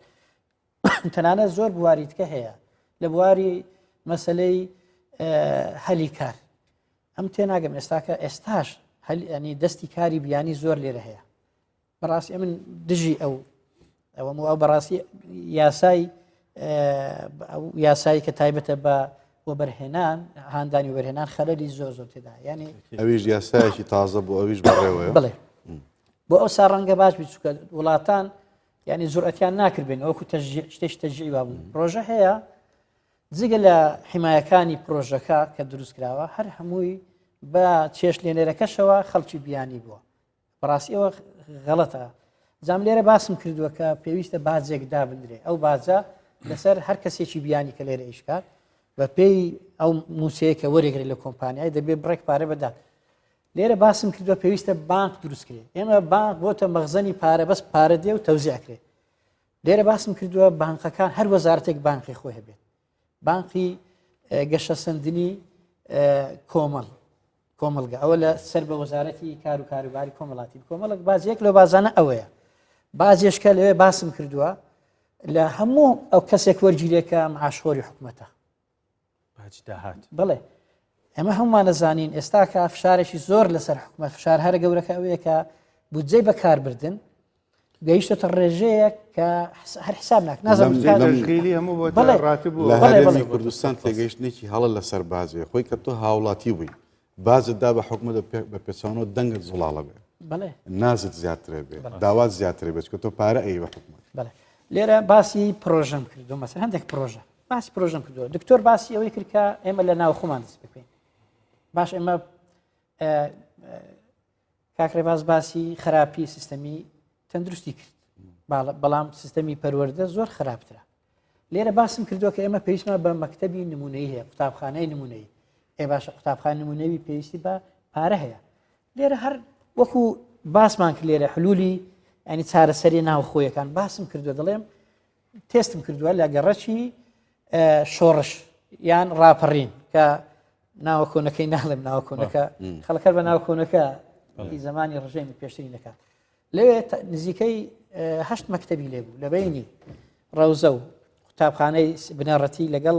تەنانەت زۆر بواری تکە هەیە لە بواری مەسلەی هەلی کار ئەم تێناگەم ئێستاکە ئێستاش هەلی دەستی کاری بیانی زۆر لێرە هەیە بەڕاستی من دژی ئەو ئەوەم ئەو بەڕاستی یاسای یاسایی کە تایبەتە بە وەبەرهێنان هاندانی وەبەرهێنان خەلەلی زۆر زۆر تێدا ینی ئەویش یاسایەکی تازە بۆ ئەویش بەڕێوە بڵێ بۆ ئەو سا ڕەنگە باش بیت چکە وڵاتان یعنی جورئەتیان ناکرد بێن وەکو شتێک تەجیعی وابوو پرۆژە هەیە جگە لە حمایەکانی پرۆژەکە کە دروست کراوە هەر هەمووی بە چێش لێنێرەکەشەوە خەڵکی بیانی بووە بەڕاستی ئەوە غەڵەتە جام لێرە باسم کردووە کە پێویستە باجێک دابدرێ ئەو باجە لەسەر هەر کەسێکی بیانی کە لێرە ئیشکات بە پێی ئەو موچەیە کە وەرێگرێت لە کۆمپانیای دەبێت بڕێک پارە بدات لێرە باسم کردووە پێویستە بانک دروست کرێ ئێمە بانک بۆتە مەخزەنی پارە بەس پارە دێ و تەوزیع کرێ لێرە باسم کردووە بانقەکان هەر وەزارەتێک بانقی خۆی هەبێت بانقی گەشەسەندنی کۆمەڵ کۆمەڵگە ئەوە لە سەر بە وەزارەتی کار و کاروباری کۆمەڵاتی کۆمەڵک باز یەک لەو بازانە ئەوەیە بازێشکە لەوێ باسم کردووە لە هەموو ئەو کەسێک وەرگیرێکە معاشخۆری حکومەتە باج داهات بڵێ ئێمە هەمومان ئەزانین ئێستا کە فشارێکی زۆر لەسەر حکومەت فشار هەرە گەورەکە ئەوەیە کە بودجەی بەکاربردن گەیشتە ڕێژەیەک کە هەر حساب ناک نازانم کوردستان تێگەیشتنێکی هەڵە لەسەر بازێ خۆی کە تۆ هاوڵاتی بووی باجت دا بە حکومەت بە پێچەوانەوە دەنگت زوڵاڵە بێ نازت زیاترێ بێ داوات زیاترێ بێت کە تۆ پارە ئەی بە حکومەت لێرە باسی پرۆژەم کردو مەسەر هەندێک پرۆژە باسی پرۆژەم کردووە دکتۆر باسی ئەوەی کرد کە ئێمە لە ناو خۆمان دەست بکەین باش ئێمە کاک ڕێباز باسی خراپی سیستەمی تەندروستی کرد بەڵام سیستەمی پەروەردە زۆر خراپترە لێرە باسم کردووە کە ئێمە پێویستمان بە مەکتەبی نمونەی هەیە قوتابخانەی نمونەی ئێ باشە قوتابخانە نمونەوی پێویستی بە پارە هەیە لێرە هەر وەکو باسمان کرد لێرە حلولی ینی چارەسەری ناوخۆیەکان باسم کردووە دەڵێم تێستم کردووە لە گەڕەکی شۆڕش یان ڕاپەڕین کە ناوە کۆنەکەی ناڵێم ناوە کۆنەکە خەڵکەر بە ناو کۆنەکە زمانی ڕژێمی پێشتری دەکات لەوێ نزیکەی هەشت مەکتەبی لێ بوو لە بینی ڕەوزە و قوتابخانەی بنەڕەتی لەگەڵ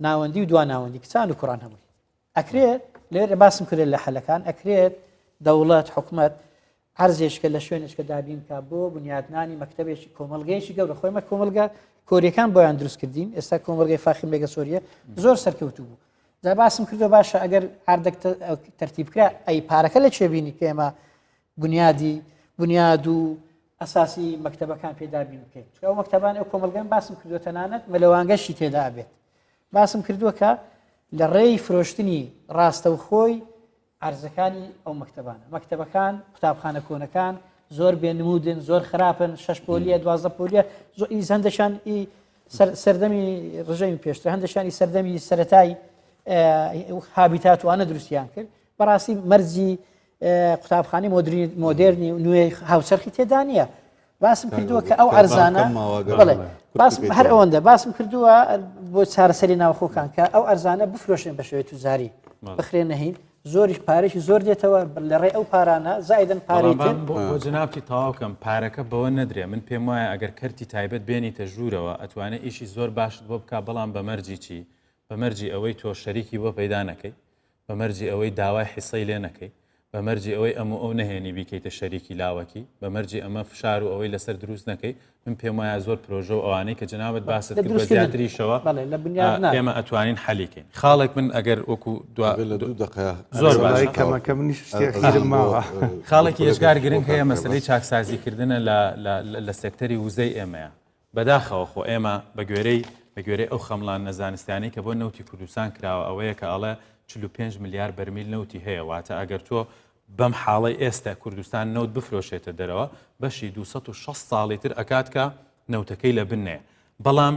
ناوەندی و دوا ناوەندی کچان و کوڕان هەبووی ئەکرێت لێرە باسم کرد لە حەلەکان ئەکرێت دەوڵەت حکومت عەرزێکە لە شوێنێکە دابین کا بۆ بنیادنانی مەکتەبێکی کۆمەڵگەیەکی گەورە خۆی مە کۆمەڵگە کۆریەکان بۆیان دروست کردین ئێستا کۆمەڵگەی فاخر مێگە سۆریە زۆر سەرکەوتوو بوو جا باسم کردو باشە ئەگەر عردێک تەرتیب کرا ئەی پارەکە لە چێ بینی کە ئێمە بنیادی بنیاد و ئەساسی مەکتەبەکان پێدابین بکەین ئەو مەکتەبان ئەو کۆمەڵگەن باسم کردو تەنانەت مەلەوانگەشی تێدا بێت باسم کردووە کە لە ڕێی فرۆشتنی ڕاستەوخۆی عەرزەکانی ئەو مەکتەبانە مەکتەبەکان قوتابخانە کۆنەکان زۆر بێ نمودن زۆر خراپن شەش پۆلیە 12 پۆلیە زۆر ئی هەندەشان ئی سەردەمی ڕژێمی پێشتر هەندەشانی سەردەمی سەتای هابیتات وانە دروستیان کرد بەڕاستی مەرجی قوتابخانەی مۆدێرنی نوێ هاوچەرخی تێدا نییە باسم کردووە کە ئەو ئەرزانە بڵێ باس هەر ئەوەندە باسم کردووە بۆ چارەسەری ناوخۆکان کە ئەو ئەرزانە بفرۆشن بە شێوەی توزاری بخرێنە هین زۆریش پارێکی زۆر دێتەوە لە ڕێ ئەو پارانە زایدن پارەی بۆ جنابتی تەواوکەم پارەکە بەوە نەدرێ من پێم وایە ئەگەر کەرتی تایبەت بێنیتە ژوورەوە ئەتوانێت ئیشی زۆر باشت بۆ بک بەڵام بە مەرجی چی بە مەرجی ئەوەی تۆ شەریکی بۆ پەیدا نەکەی بە مەرجی ئەوەی داوای حیسەی لێ نەکەی، بە مەرجی ئەوەی ئەم و ئەو نەهێنی بیکەیتە شەریکی لاوەکی، بە مەرجی ئەمە فشار و ئەوەی لەسەر دروست نەکەی، من پێم وایە زۆر پرۆژە و ئەوانەی کە جەنابت باست لە کرد بە دروستکردن. زیاتریشەوە بەڵێ، لە بنیادنان. ئێمە ئەتوانین حەلی کەین. خاڵێک من ئەگەر وەکو دوا ئەبێ لە دوو دەقەیا زۆر باشە. وەڵایی کەمەکە منیش شتی ئەخیرم ماوە. خاڵێکی ئێجگار گرنگ هەیە مەسەلەی چاکسازیکردنە لە لە لە سێکتەری وزەی ئێمەیە. بەداخەوە خۆ ئێمە بە گوێرەی بە گوێرەی ئەو خەمڵاندنە زانستیانەی کە بۆ نەوتی کوردستان کراوە ئەوەیە کە ئەڵێ 45 ملیار بەرمیل نەوتی هەیە واتە ئەگەر تۆ بەم حاڵەی ئێستا کوردستان نەوت بفرۆشێتە دەرەوە بەشی 260 ساڵی تر ئەکات کە نەوتەکەی لە بن نەیە بەڵام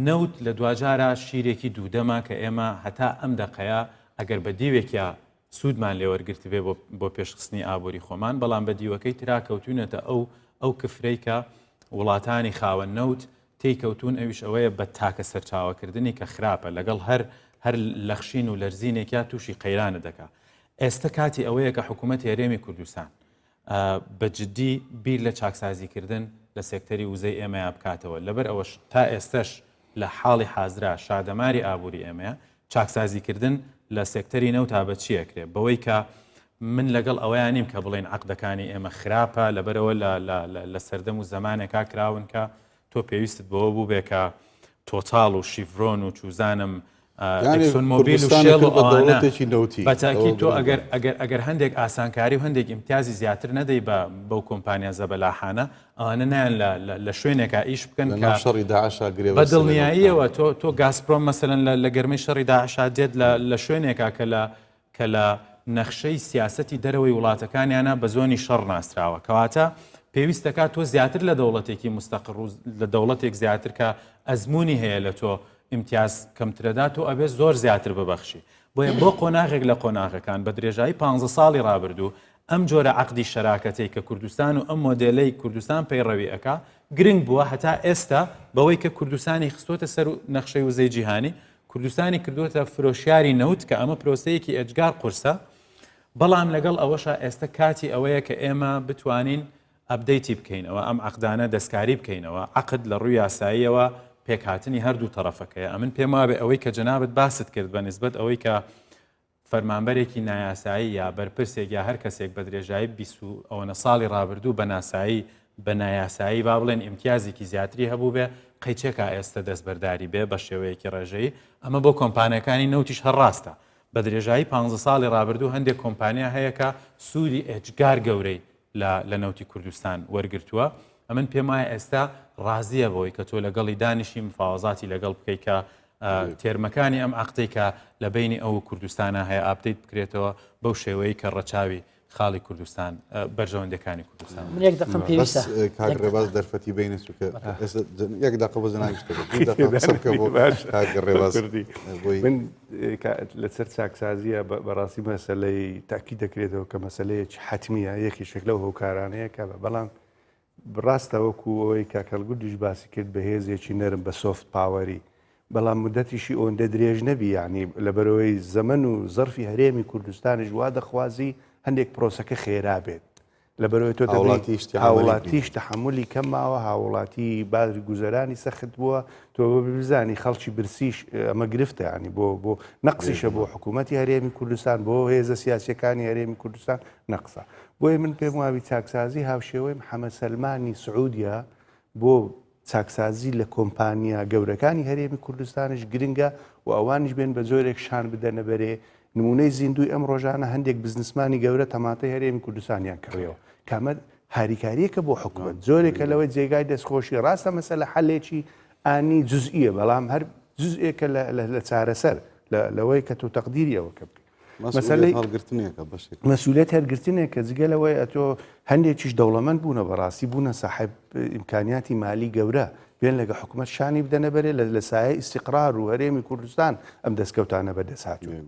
نەوت لە دواجارا شیرێکی دوودەمە کە ئێمە هەتا ئەم دەقەیە ئەگەر بە دیوێکیا سوودمان لێ وەرگرتبێ بۆ بۆ پێشخستنی ئابووری خۆمان، بەڵام بە دیوەکەی ترا کەوتوینەتە ئەو ئەو کفرەی کە وڵاتانی خاوەن نەوت تێی کەوتوون ئەویش ئەوەیە بە تاکە سەرچاوەکردنی کە خراپە لەگەڵ هەر هەر لەخشین و لەرزینێکیا تووشی قەیرانت دەکا. ئێستە کاتی ئەوەیە کە حکوومەتی هەرێمی کوردستان بە جدی بیر لە چاکسازیکردن لە سێکتەری وزەی ئێمەیا بکاتەوە، لەبەر ئەوەش تا ئێستەش لە حاڵی حازرا شادەماری ئابووری ئێمەیە، چاکسازیکردن لە سێکتەری نەوتا بە چی ئەکرێ؟ بەوەی کە من لەگەڵ ئەوەیا نیم کە بڵێین عەقدەکانی ئێمە خراپە، لەبەرئەوە لە لە لە سەردەم و زەمانێکا کراون کە تۆ پێویستت بەوە بووبێ کە تۆتاڵ و شیڤرۆن و چوزانم ئێکسۆن مۆبیل و شێڵ و ئەوانە بە تاکید تۆ ئەگەر ئەگەر ئەگەر هەندێک ئاسانکاری و هەندێک ئیمتیازی زیاتر نەدەی بە بەو کۆمپانیا زەبەلاحانە ئەوانە نایەن لە لە شوێنێکا ئیش بکەن کە شەڕی داعشا گرێ بە دڵنیاییەوە تۆ تۆ گازپرۆم مەسەلەن لە گەرمەی شەڕی داعشا دێت لە لە شوێنێکا کە لە کە لە نەخشەی سیاسەتی دەرەوەی وڵاتەکانیانە بە زۆنی شەڕ ناسراوە. کەواتە پێویست دەکات تۆ زیاتر لە دەوڵەتێکی مستەقڕ و لە دەوڵەتێک زیاتر کە ئەزموونی هەیە لە تۆ ئیمتیاز کەمترەدا تۆ ئەبێ زۆر زیاتر ببەخشی. بۆیە بۆ قۆناغێک لە قۆناغەکان بە درێژایی پانزە ساڵی ڕابردوو ئەم جۆرە عەقدی شەراکەتەی کە کوردستان و ئەم مۆدێلەی کوردستان پەیڕەوی ئەکا گرنگ بووە هەتا ئێستا بەوەی کە کوردستانی خستۆتە سەر نەخشەی وزەی جیهانی کوردستانی کردووەتە فرۆشیاری نەوت کە ئەمە پرۆسەیەکی ئێجگار قورسە، بەڵام لەگەڵ ئەوەشا ئێستە کاتی ئەوەیە کە ئێمە بتوانین update ی بکەینەوە، ئەم عەقدانە دەستکاری بکەینەوە، عەقد لە ڕووی یاساییەوە پێکهاتنی هەردوو تەڕەفەکەیە، ئەمن پێم وابێ ئەوەی کە جەنابت باست کرد بە نیسبەت ئەوەی کە فەرمانبەرێکی نایاسایی یا بەرپرسێک یا هەر کەسێک بە درێژایی 20 و ئەوەنە ساڵی ڕابردوو بە ناسایی بە نایاسایی با بڵێن ئیمتیازێکی زیاتری هەبووبێ قەیچێکا ئێستە دەستبەرداری بێ بە شێوەیەکی ڕێژەیی ئەمە بۆ کۆمپانیاکانی نەوتیش هەر ڕاستە بە درێژایی پ ساڵی ڕابردوو هەندێک کۆمپانیا هەیە کە سوودی ئێجگار گەورەی لە لە نەوتی کوردستان وەرگرتووە ئەمن پێم وایە ئێستا ڕازیە بەوەی کە تۆ لەگەڵی دانیشی مفاوەزاتی لەگەڵ بکەی کە تێرمەکانی ئەم عەقدەی کە لە بینی ئەو کوردستانە هەیە update بکرێتەوە بەو شێوەیە کە ڕەچاوی خاڵی کوردستان بەرژەوەندەکانی کوردستان من یەک دقم پێویستە کاک ڕێباز دەرفەتی بینە چونکە یەک دقە بۆ جەنابیش کاک ڕێباز من لەسەر چاکسازیە بەڕاستی مەسەلەی تاکی دەکرێتەوە کە مەسلەیەکی حتمیە یەکیشێک لەو هۆکارانەیە کە بەڵام. ڕاستە وەکو ئەوەی کاک هەڵگوردیش باسی کرد بە هێزێکی نەرم بە soft power ی بەڵام مدەتیشی ئەوەندە درێژ نەبی یعنی لەبەرەوەی زەمەن و زەرفی هەرێمی کوردستانیش وا دەخوازی هەندێک پرۆسەکە خێرا بێت لەبەرەوەی تۆ هاوڵاتیش تەحملی کەم ماوە هاوڵاتی باری گوزەرانی سەخت بووە تۆ بزانی خەڵکی برسیش ئەمە گرفتە ینی بۆ بۆ نەقسیشە بۆ حکوومەتی هەرێمی کوردستان بۆ هێزە سیاسەکانی هەرێمی کوردستان نەقسە بۆیە من پێم وابی چاکسازی هاوشێوەی محەمەد سەلمانی سعودیە بۆ چاکسازی لە کۆمپانیا گەورەکانی هەرێمی کوردستانیش گرنگە و ئەوانیش بێن بە جۆرێک شان بدەنە بەرێ نمونەی زیندوی ئەم ڕۆژانە هەندێک بزنسمانی گەورە تەماتەی هەرێمی کوردستانیان کڕیەوە کامە هاریکاریەکە بۆ حکومەت جۆرێکە لەوەی جێگای دەستخۆشی ڕاستە مەسەلە حەلێکی ئانی جزئیە بەڵام هەر جزئێکە لە چارەسەر لەوەی کە تۆ تەقدیری ئەوە کە بکەیت مەسەلەی هەڵگرتنێکە بەشێک مەسئولیەت هەرگرتنێکە جگە لەوەی ئەتۆ هەندێکیش دەوڵەمەند بوونە بەڕاستی بوونە ساحب ئیمکانیاتی مالی گەورە بێن لەگە حکومەت شانی بدەنە بەرێ لە سایە ئیستیقرار و هەرێمی کوردستان ئەم دەستکەوتانە بەدەست هاتوون.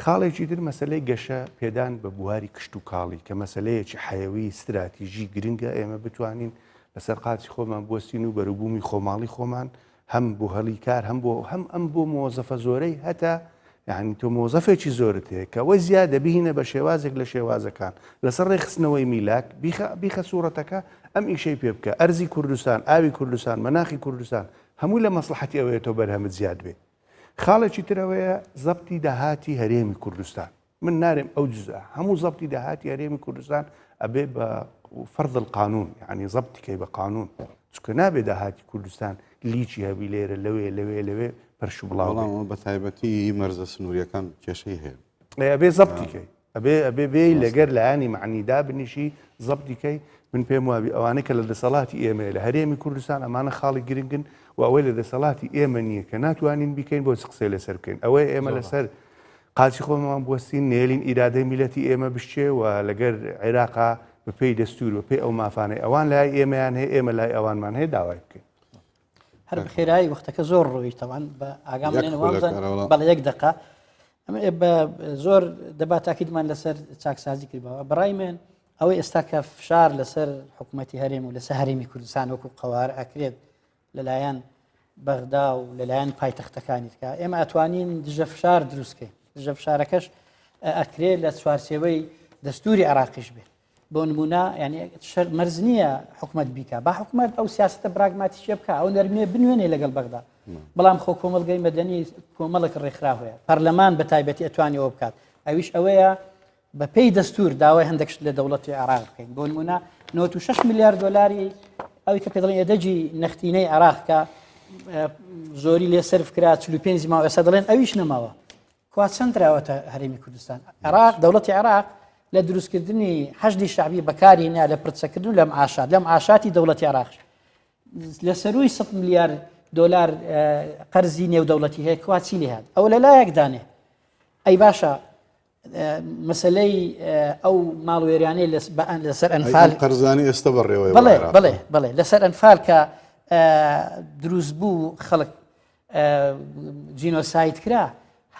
خاڵێکی تر مەسەلەی گەشە پێدان بە بواری کشتوکاڵی کە مەسەلەیەکی حەیەوی ستراتیژی گرنگە ئێمە بتوانین لەسەر قاچی خۆمان بوەستین و بەروبوومی خۆماڵی خۆمان هەم بۆ هەلی کار هەم بۆ هەم ئەم بۆ مۆزەفە زۆرەی هەتا یعنی تۆ مۆزەفێکی زۆرت هەیە کە ئەوەی زیادە بهینە بە شێوازێک لە شێوازەکان لەسەر ڕێکخستنەوەی میلاک بیخە بیخە سوورەتەکە ئەم ئیشەی پێ بکە ئەرزی کوردستان ئاوی کوردستان مەناخی کوردستان هەموو لە مەسڵحەتی ئەوەیە تۆ بەرهەمت زیاد بێ خاڵێکی ترەوەیە زەبتی داهاتی هەرێمی کوردستان من نارێم ئەو جزء هەموو زەبتی داهاتی هەرێمی کوردستان ئەبێ بە فرض القانون یعنی زەبتی کەی بە قانون چونکە نابێ داهاتی کوردستان لیچی هەبی لێرە لەوێ لەوێ لەوێ پەرش و بڵاو بەڵام بە تایبەتی مەرزە سنووریەکان کێشەی هەیە ئەبێ زەبتی کەی ئەبێ ئەبێ بێ لەگەر لایەنی معنی دابنیشی زەبتی کەی من پێم وابی ئەوانەی کە لە دەسەڵاتی ئێمەیە لە هەرێمی کوردستان ئەمانە خاڵی گرنگن و ئەوەی لە دەسەڵاتی ئێمە نییە کە ناتوانین بیکەین بۆ چ قسەی لەسەر بکەین ئەوەی ئێمە لەسەر قاچی خۆمان بوەستین، نەیەلین ئیرادەی میللەتی ئێمە بشکێ و لەگەر عێراقا بە پێی دەستوور، بە پێی ئەو مافانەی ئەوان لای ئێمەیان هەیە، ئێمە لای ئەوانمان هەیە داوای بکەین. هەر بە خێرایی وەختەکە زۆر ڕۆیی تەوان بە ئاگام لێن وامزان بەڵێ یەک دقە ئەمە بە زۆر دەبا تاکیدمان لەسەر چاکسازی کردبەوە بەڕای من ئەوەی ئێستا کە فشار لەسەر حکوومەتی هەرێم و لەسەر هەرێمی کوردستان وەکو قەوار ئەکرێت لەلایەن بەغدا و لەلایەن پایتەختەکانی تکا ئێمە ئەتوانین دژە فشار دروستکەین دژە فشارەکەش ئەکرێ لە چوارچێوەی دەستوری عراقیش بێت بۆ نمونە ینی شەر مەرز نییە حکومت بیکە با حکومت ئەو سیاستە براگماتیشە بکە ئەو نەرمیە بنوێنێ لەگەڵ بەغدا بەڵام خۆ کۆمەلگەی مەدەنی کۆمەڵک ڕێکخرا هەیە پەرلەمان بە تایبەتی ئەتوانیەوە بکات ئەویش ئەوەیە بە پێی دەستور داوای هەندێک شت لە دەوڵەتی عێراق بکەین بۆ نمونە 96 ملیار دۆلاری ئەوی کە پێ دەڵێن یەدەگی نەختینەی عێراق کە زۆری لێ سەرف کرا 45 ماوە ئێستا دەڵێن ئەویش نەماوە کوا چەند دراوەتە هەرێمی کوردستان عێراق دەوڵەتی عێراق لە دروستکردنی حەشدی شعبی بەکاری نا لە پرچەکردن لەم ئاشات لەم ئاشاتی دەوڵەتی عێراق لە سەروی 100 ملیار دۆلار قەرزی نێودەوڵەتی هەیە کوا چی لێ هات ئەو لە لایەک دانێ ئەی باشە مەسلەی ئەو ماڵوێرانەی لەسەر ئەنفال قەرزانی ئێستا بەڕێوەیە بڵێ بڵێ بڵێ لەسەر ئەنفال کە دروست بوو خەڵک جینۆساید کرا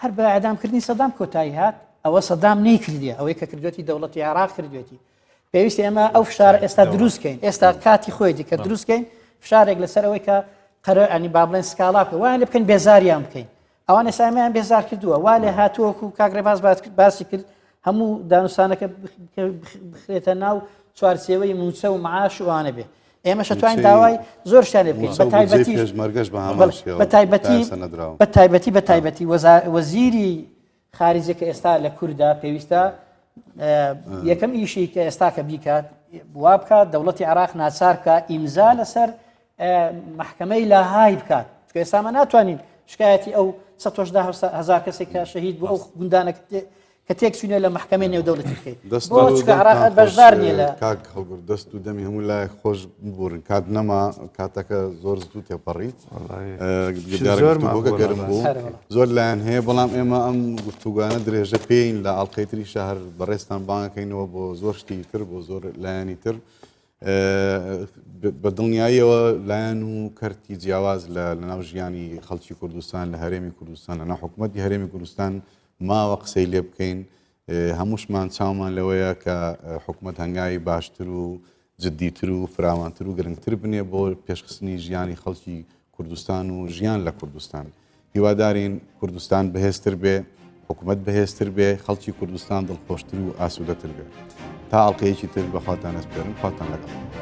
هەر بە ئەدامکردنی سەدام کۆتایی هات ئەوە سەدام نەیکردیە ئەوەی کە کردوێتی دەوڵەتی عێراق کردوێتی پێویستە ئێمە ئەو فشار ئێستا دروستکەین ئێستا کاتی خۆیتی کە دروستکەین فشارێک لەسەر ئەوەی کە قەرە ئەنی با بڵێن سکاڵا بکە وایان لێ بکەین بێزاریان بکەین ئەوان ئێستا ئێمەیان بێزار کردووە وا لێ هاتووەکو کاک ڕێباز باسی کرد هەموو دانوسانەکە بخرێتە ناو چوارچێوەی موچە و معاش وانە بێ ئێمە شتوانین داوای زۆر شتیان لێ بکەین بە تایبەتی پێشمەرگەش بە هەمان شێوە بە تایبەتی بە تایبەتی بە تایبەتی وەزیری خارجە کە ئێستا لە کووردا پێویستە یەکەم ئیشی کە ئێستا کە بیکات وا بکات دەوڵەتی عراق ناچار بکە ئیمزا لەسەر محکمەی لاهای بکات چکە ئێستا مە ناتوانین شکایەتی ئەو 1970 هزار کەسێک کە شەهید بوو ئەو گوندانە کە تێک چوینە لە محکمەی نێودەوڵەتی بکەیت عراق بەشدار نییە لە کاک هەڵگر دەست و دەمی هەموو لایەک خۆش ببورن کات نەما کاتەکە زۆر زوو تێپەڕی گفتوگۆکە گەرم بوو زۆر لایەن هەیە بەڵام ئێمە ئەم گفتوگانە درێژە پێین لە ئاڵلقەی تری شەهر بەڕێزتان بانگەکەینەوە بۆ زۆر شتی تر بۆ زۆر لایەنی تر بە دڵنیاییەوە لایەن و کەرتی جیاواز لە لەناو ژیانی خەڵکی کوردستان لە هەرێمی کوردستان لەناو حکوومەتی هەرێمی کوردستان ماوە قسەی لێ بکەین هەمووشمان چاومان لەوەیە کە حکوومەت هەنگاوی باشتر و. جدیتر و فراوانتر و گرنگتر بنێ بۆ پێشخستنی ژیانی خەڵکی کوردستان و ژیان لە کوردستان. هیوادارین کوردستان بەهێزتر بێ، حکومەت بەهێزتر بێ، خەڵکی کوردستان دڵخۆشتر و ئاسوودەتر بێ. تا ئەڵقەیەکی تر بە خواتان ئەسپێرم، خواتان لەگەڵ.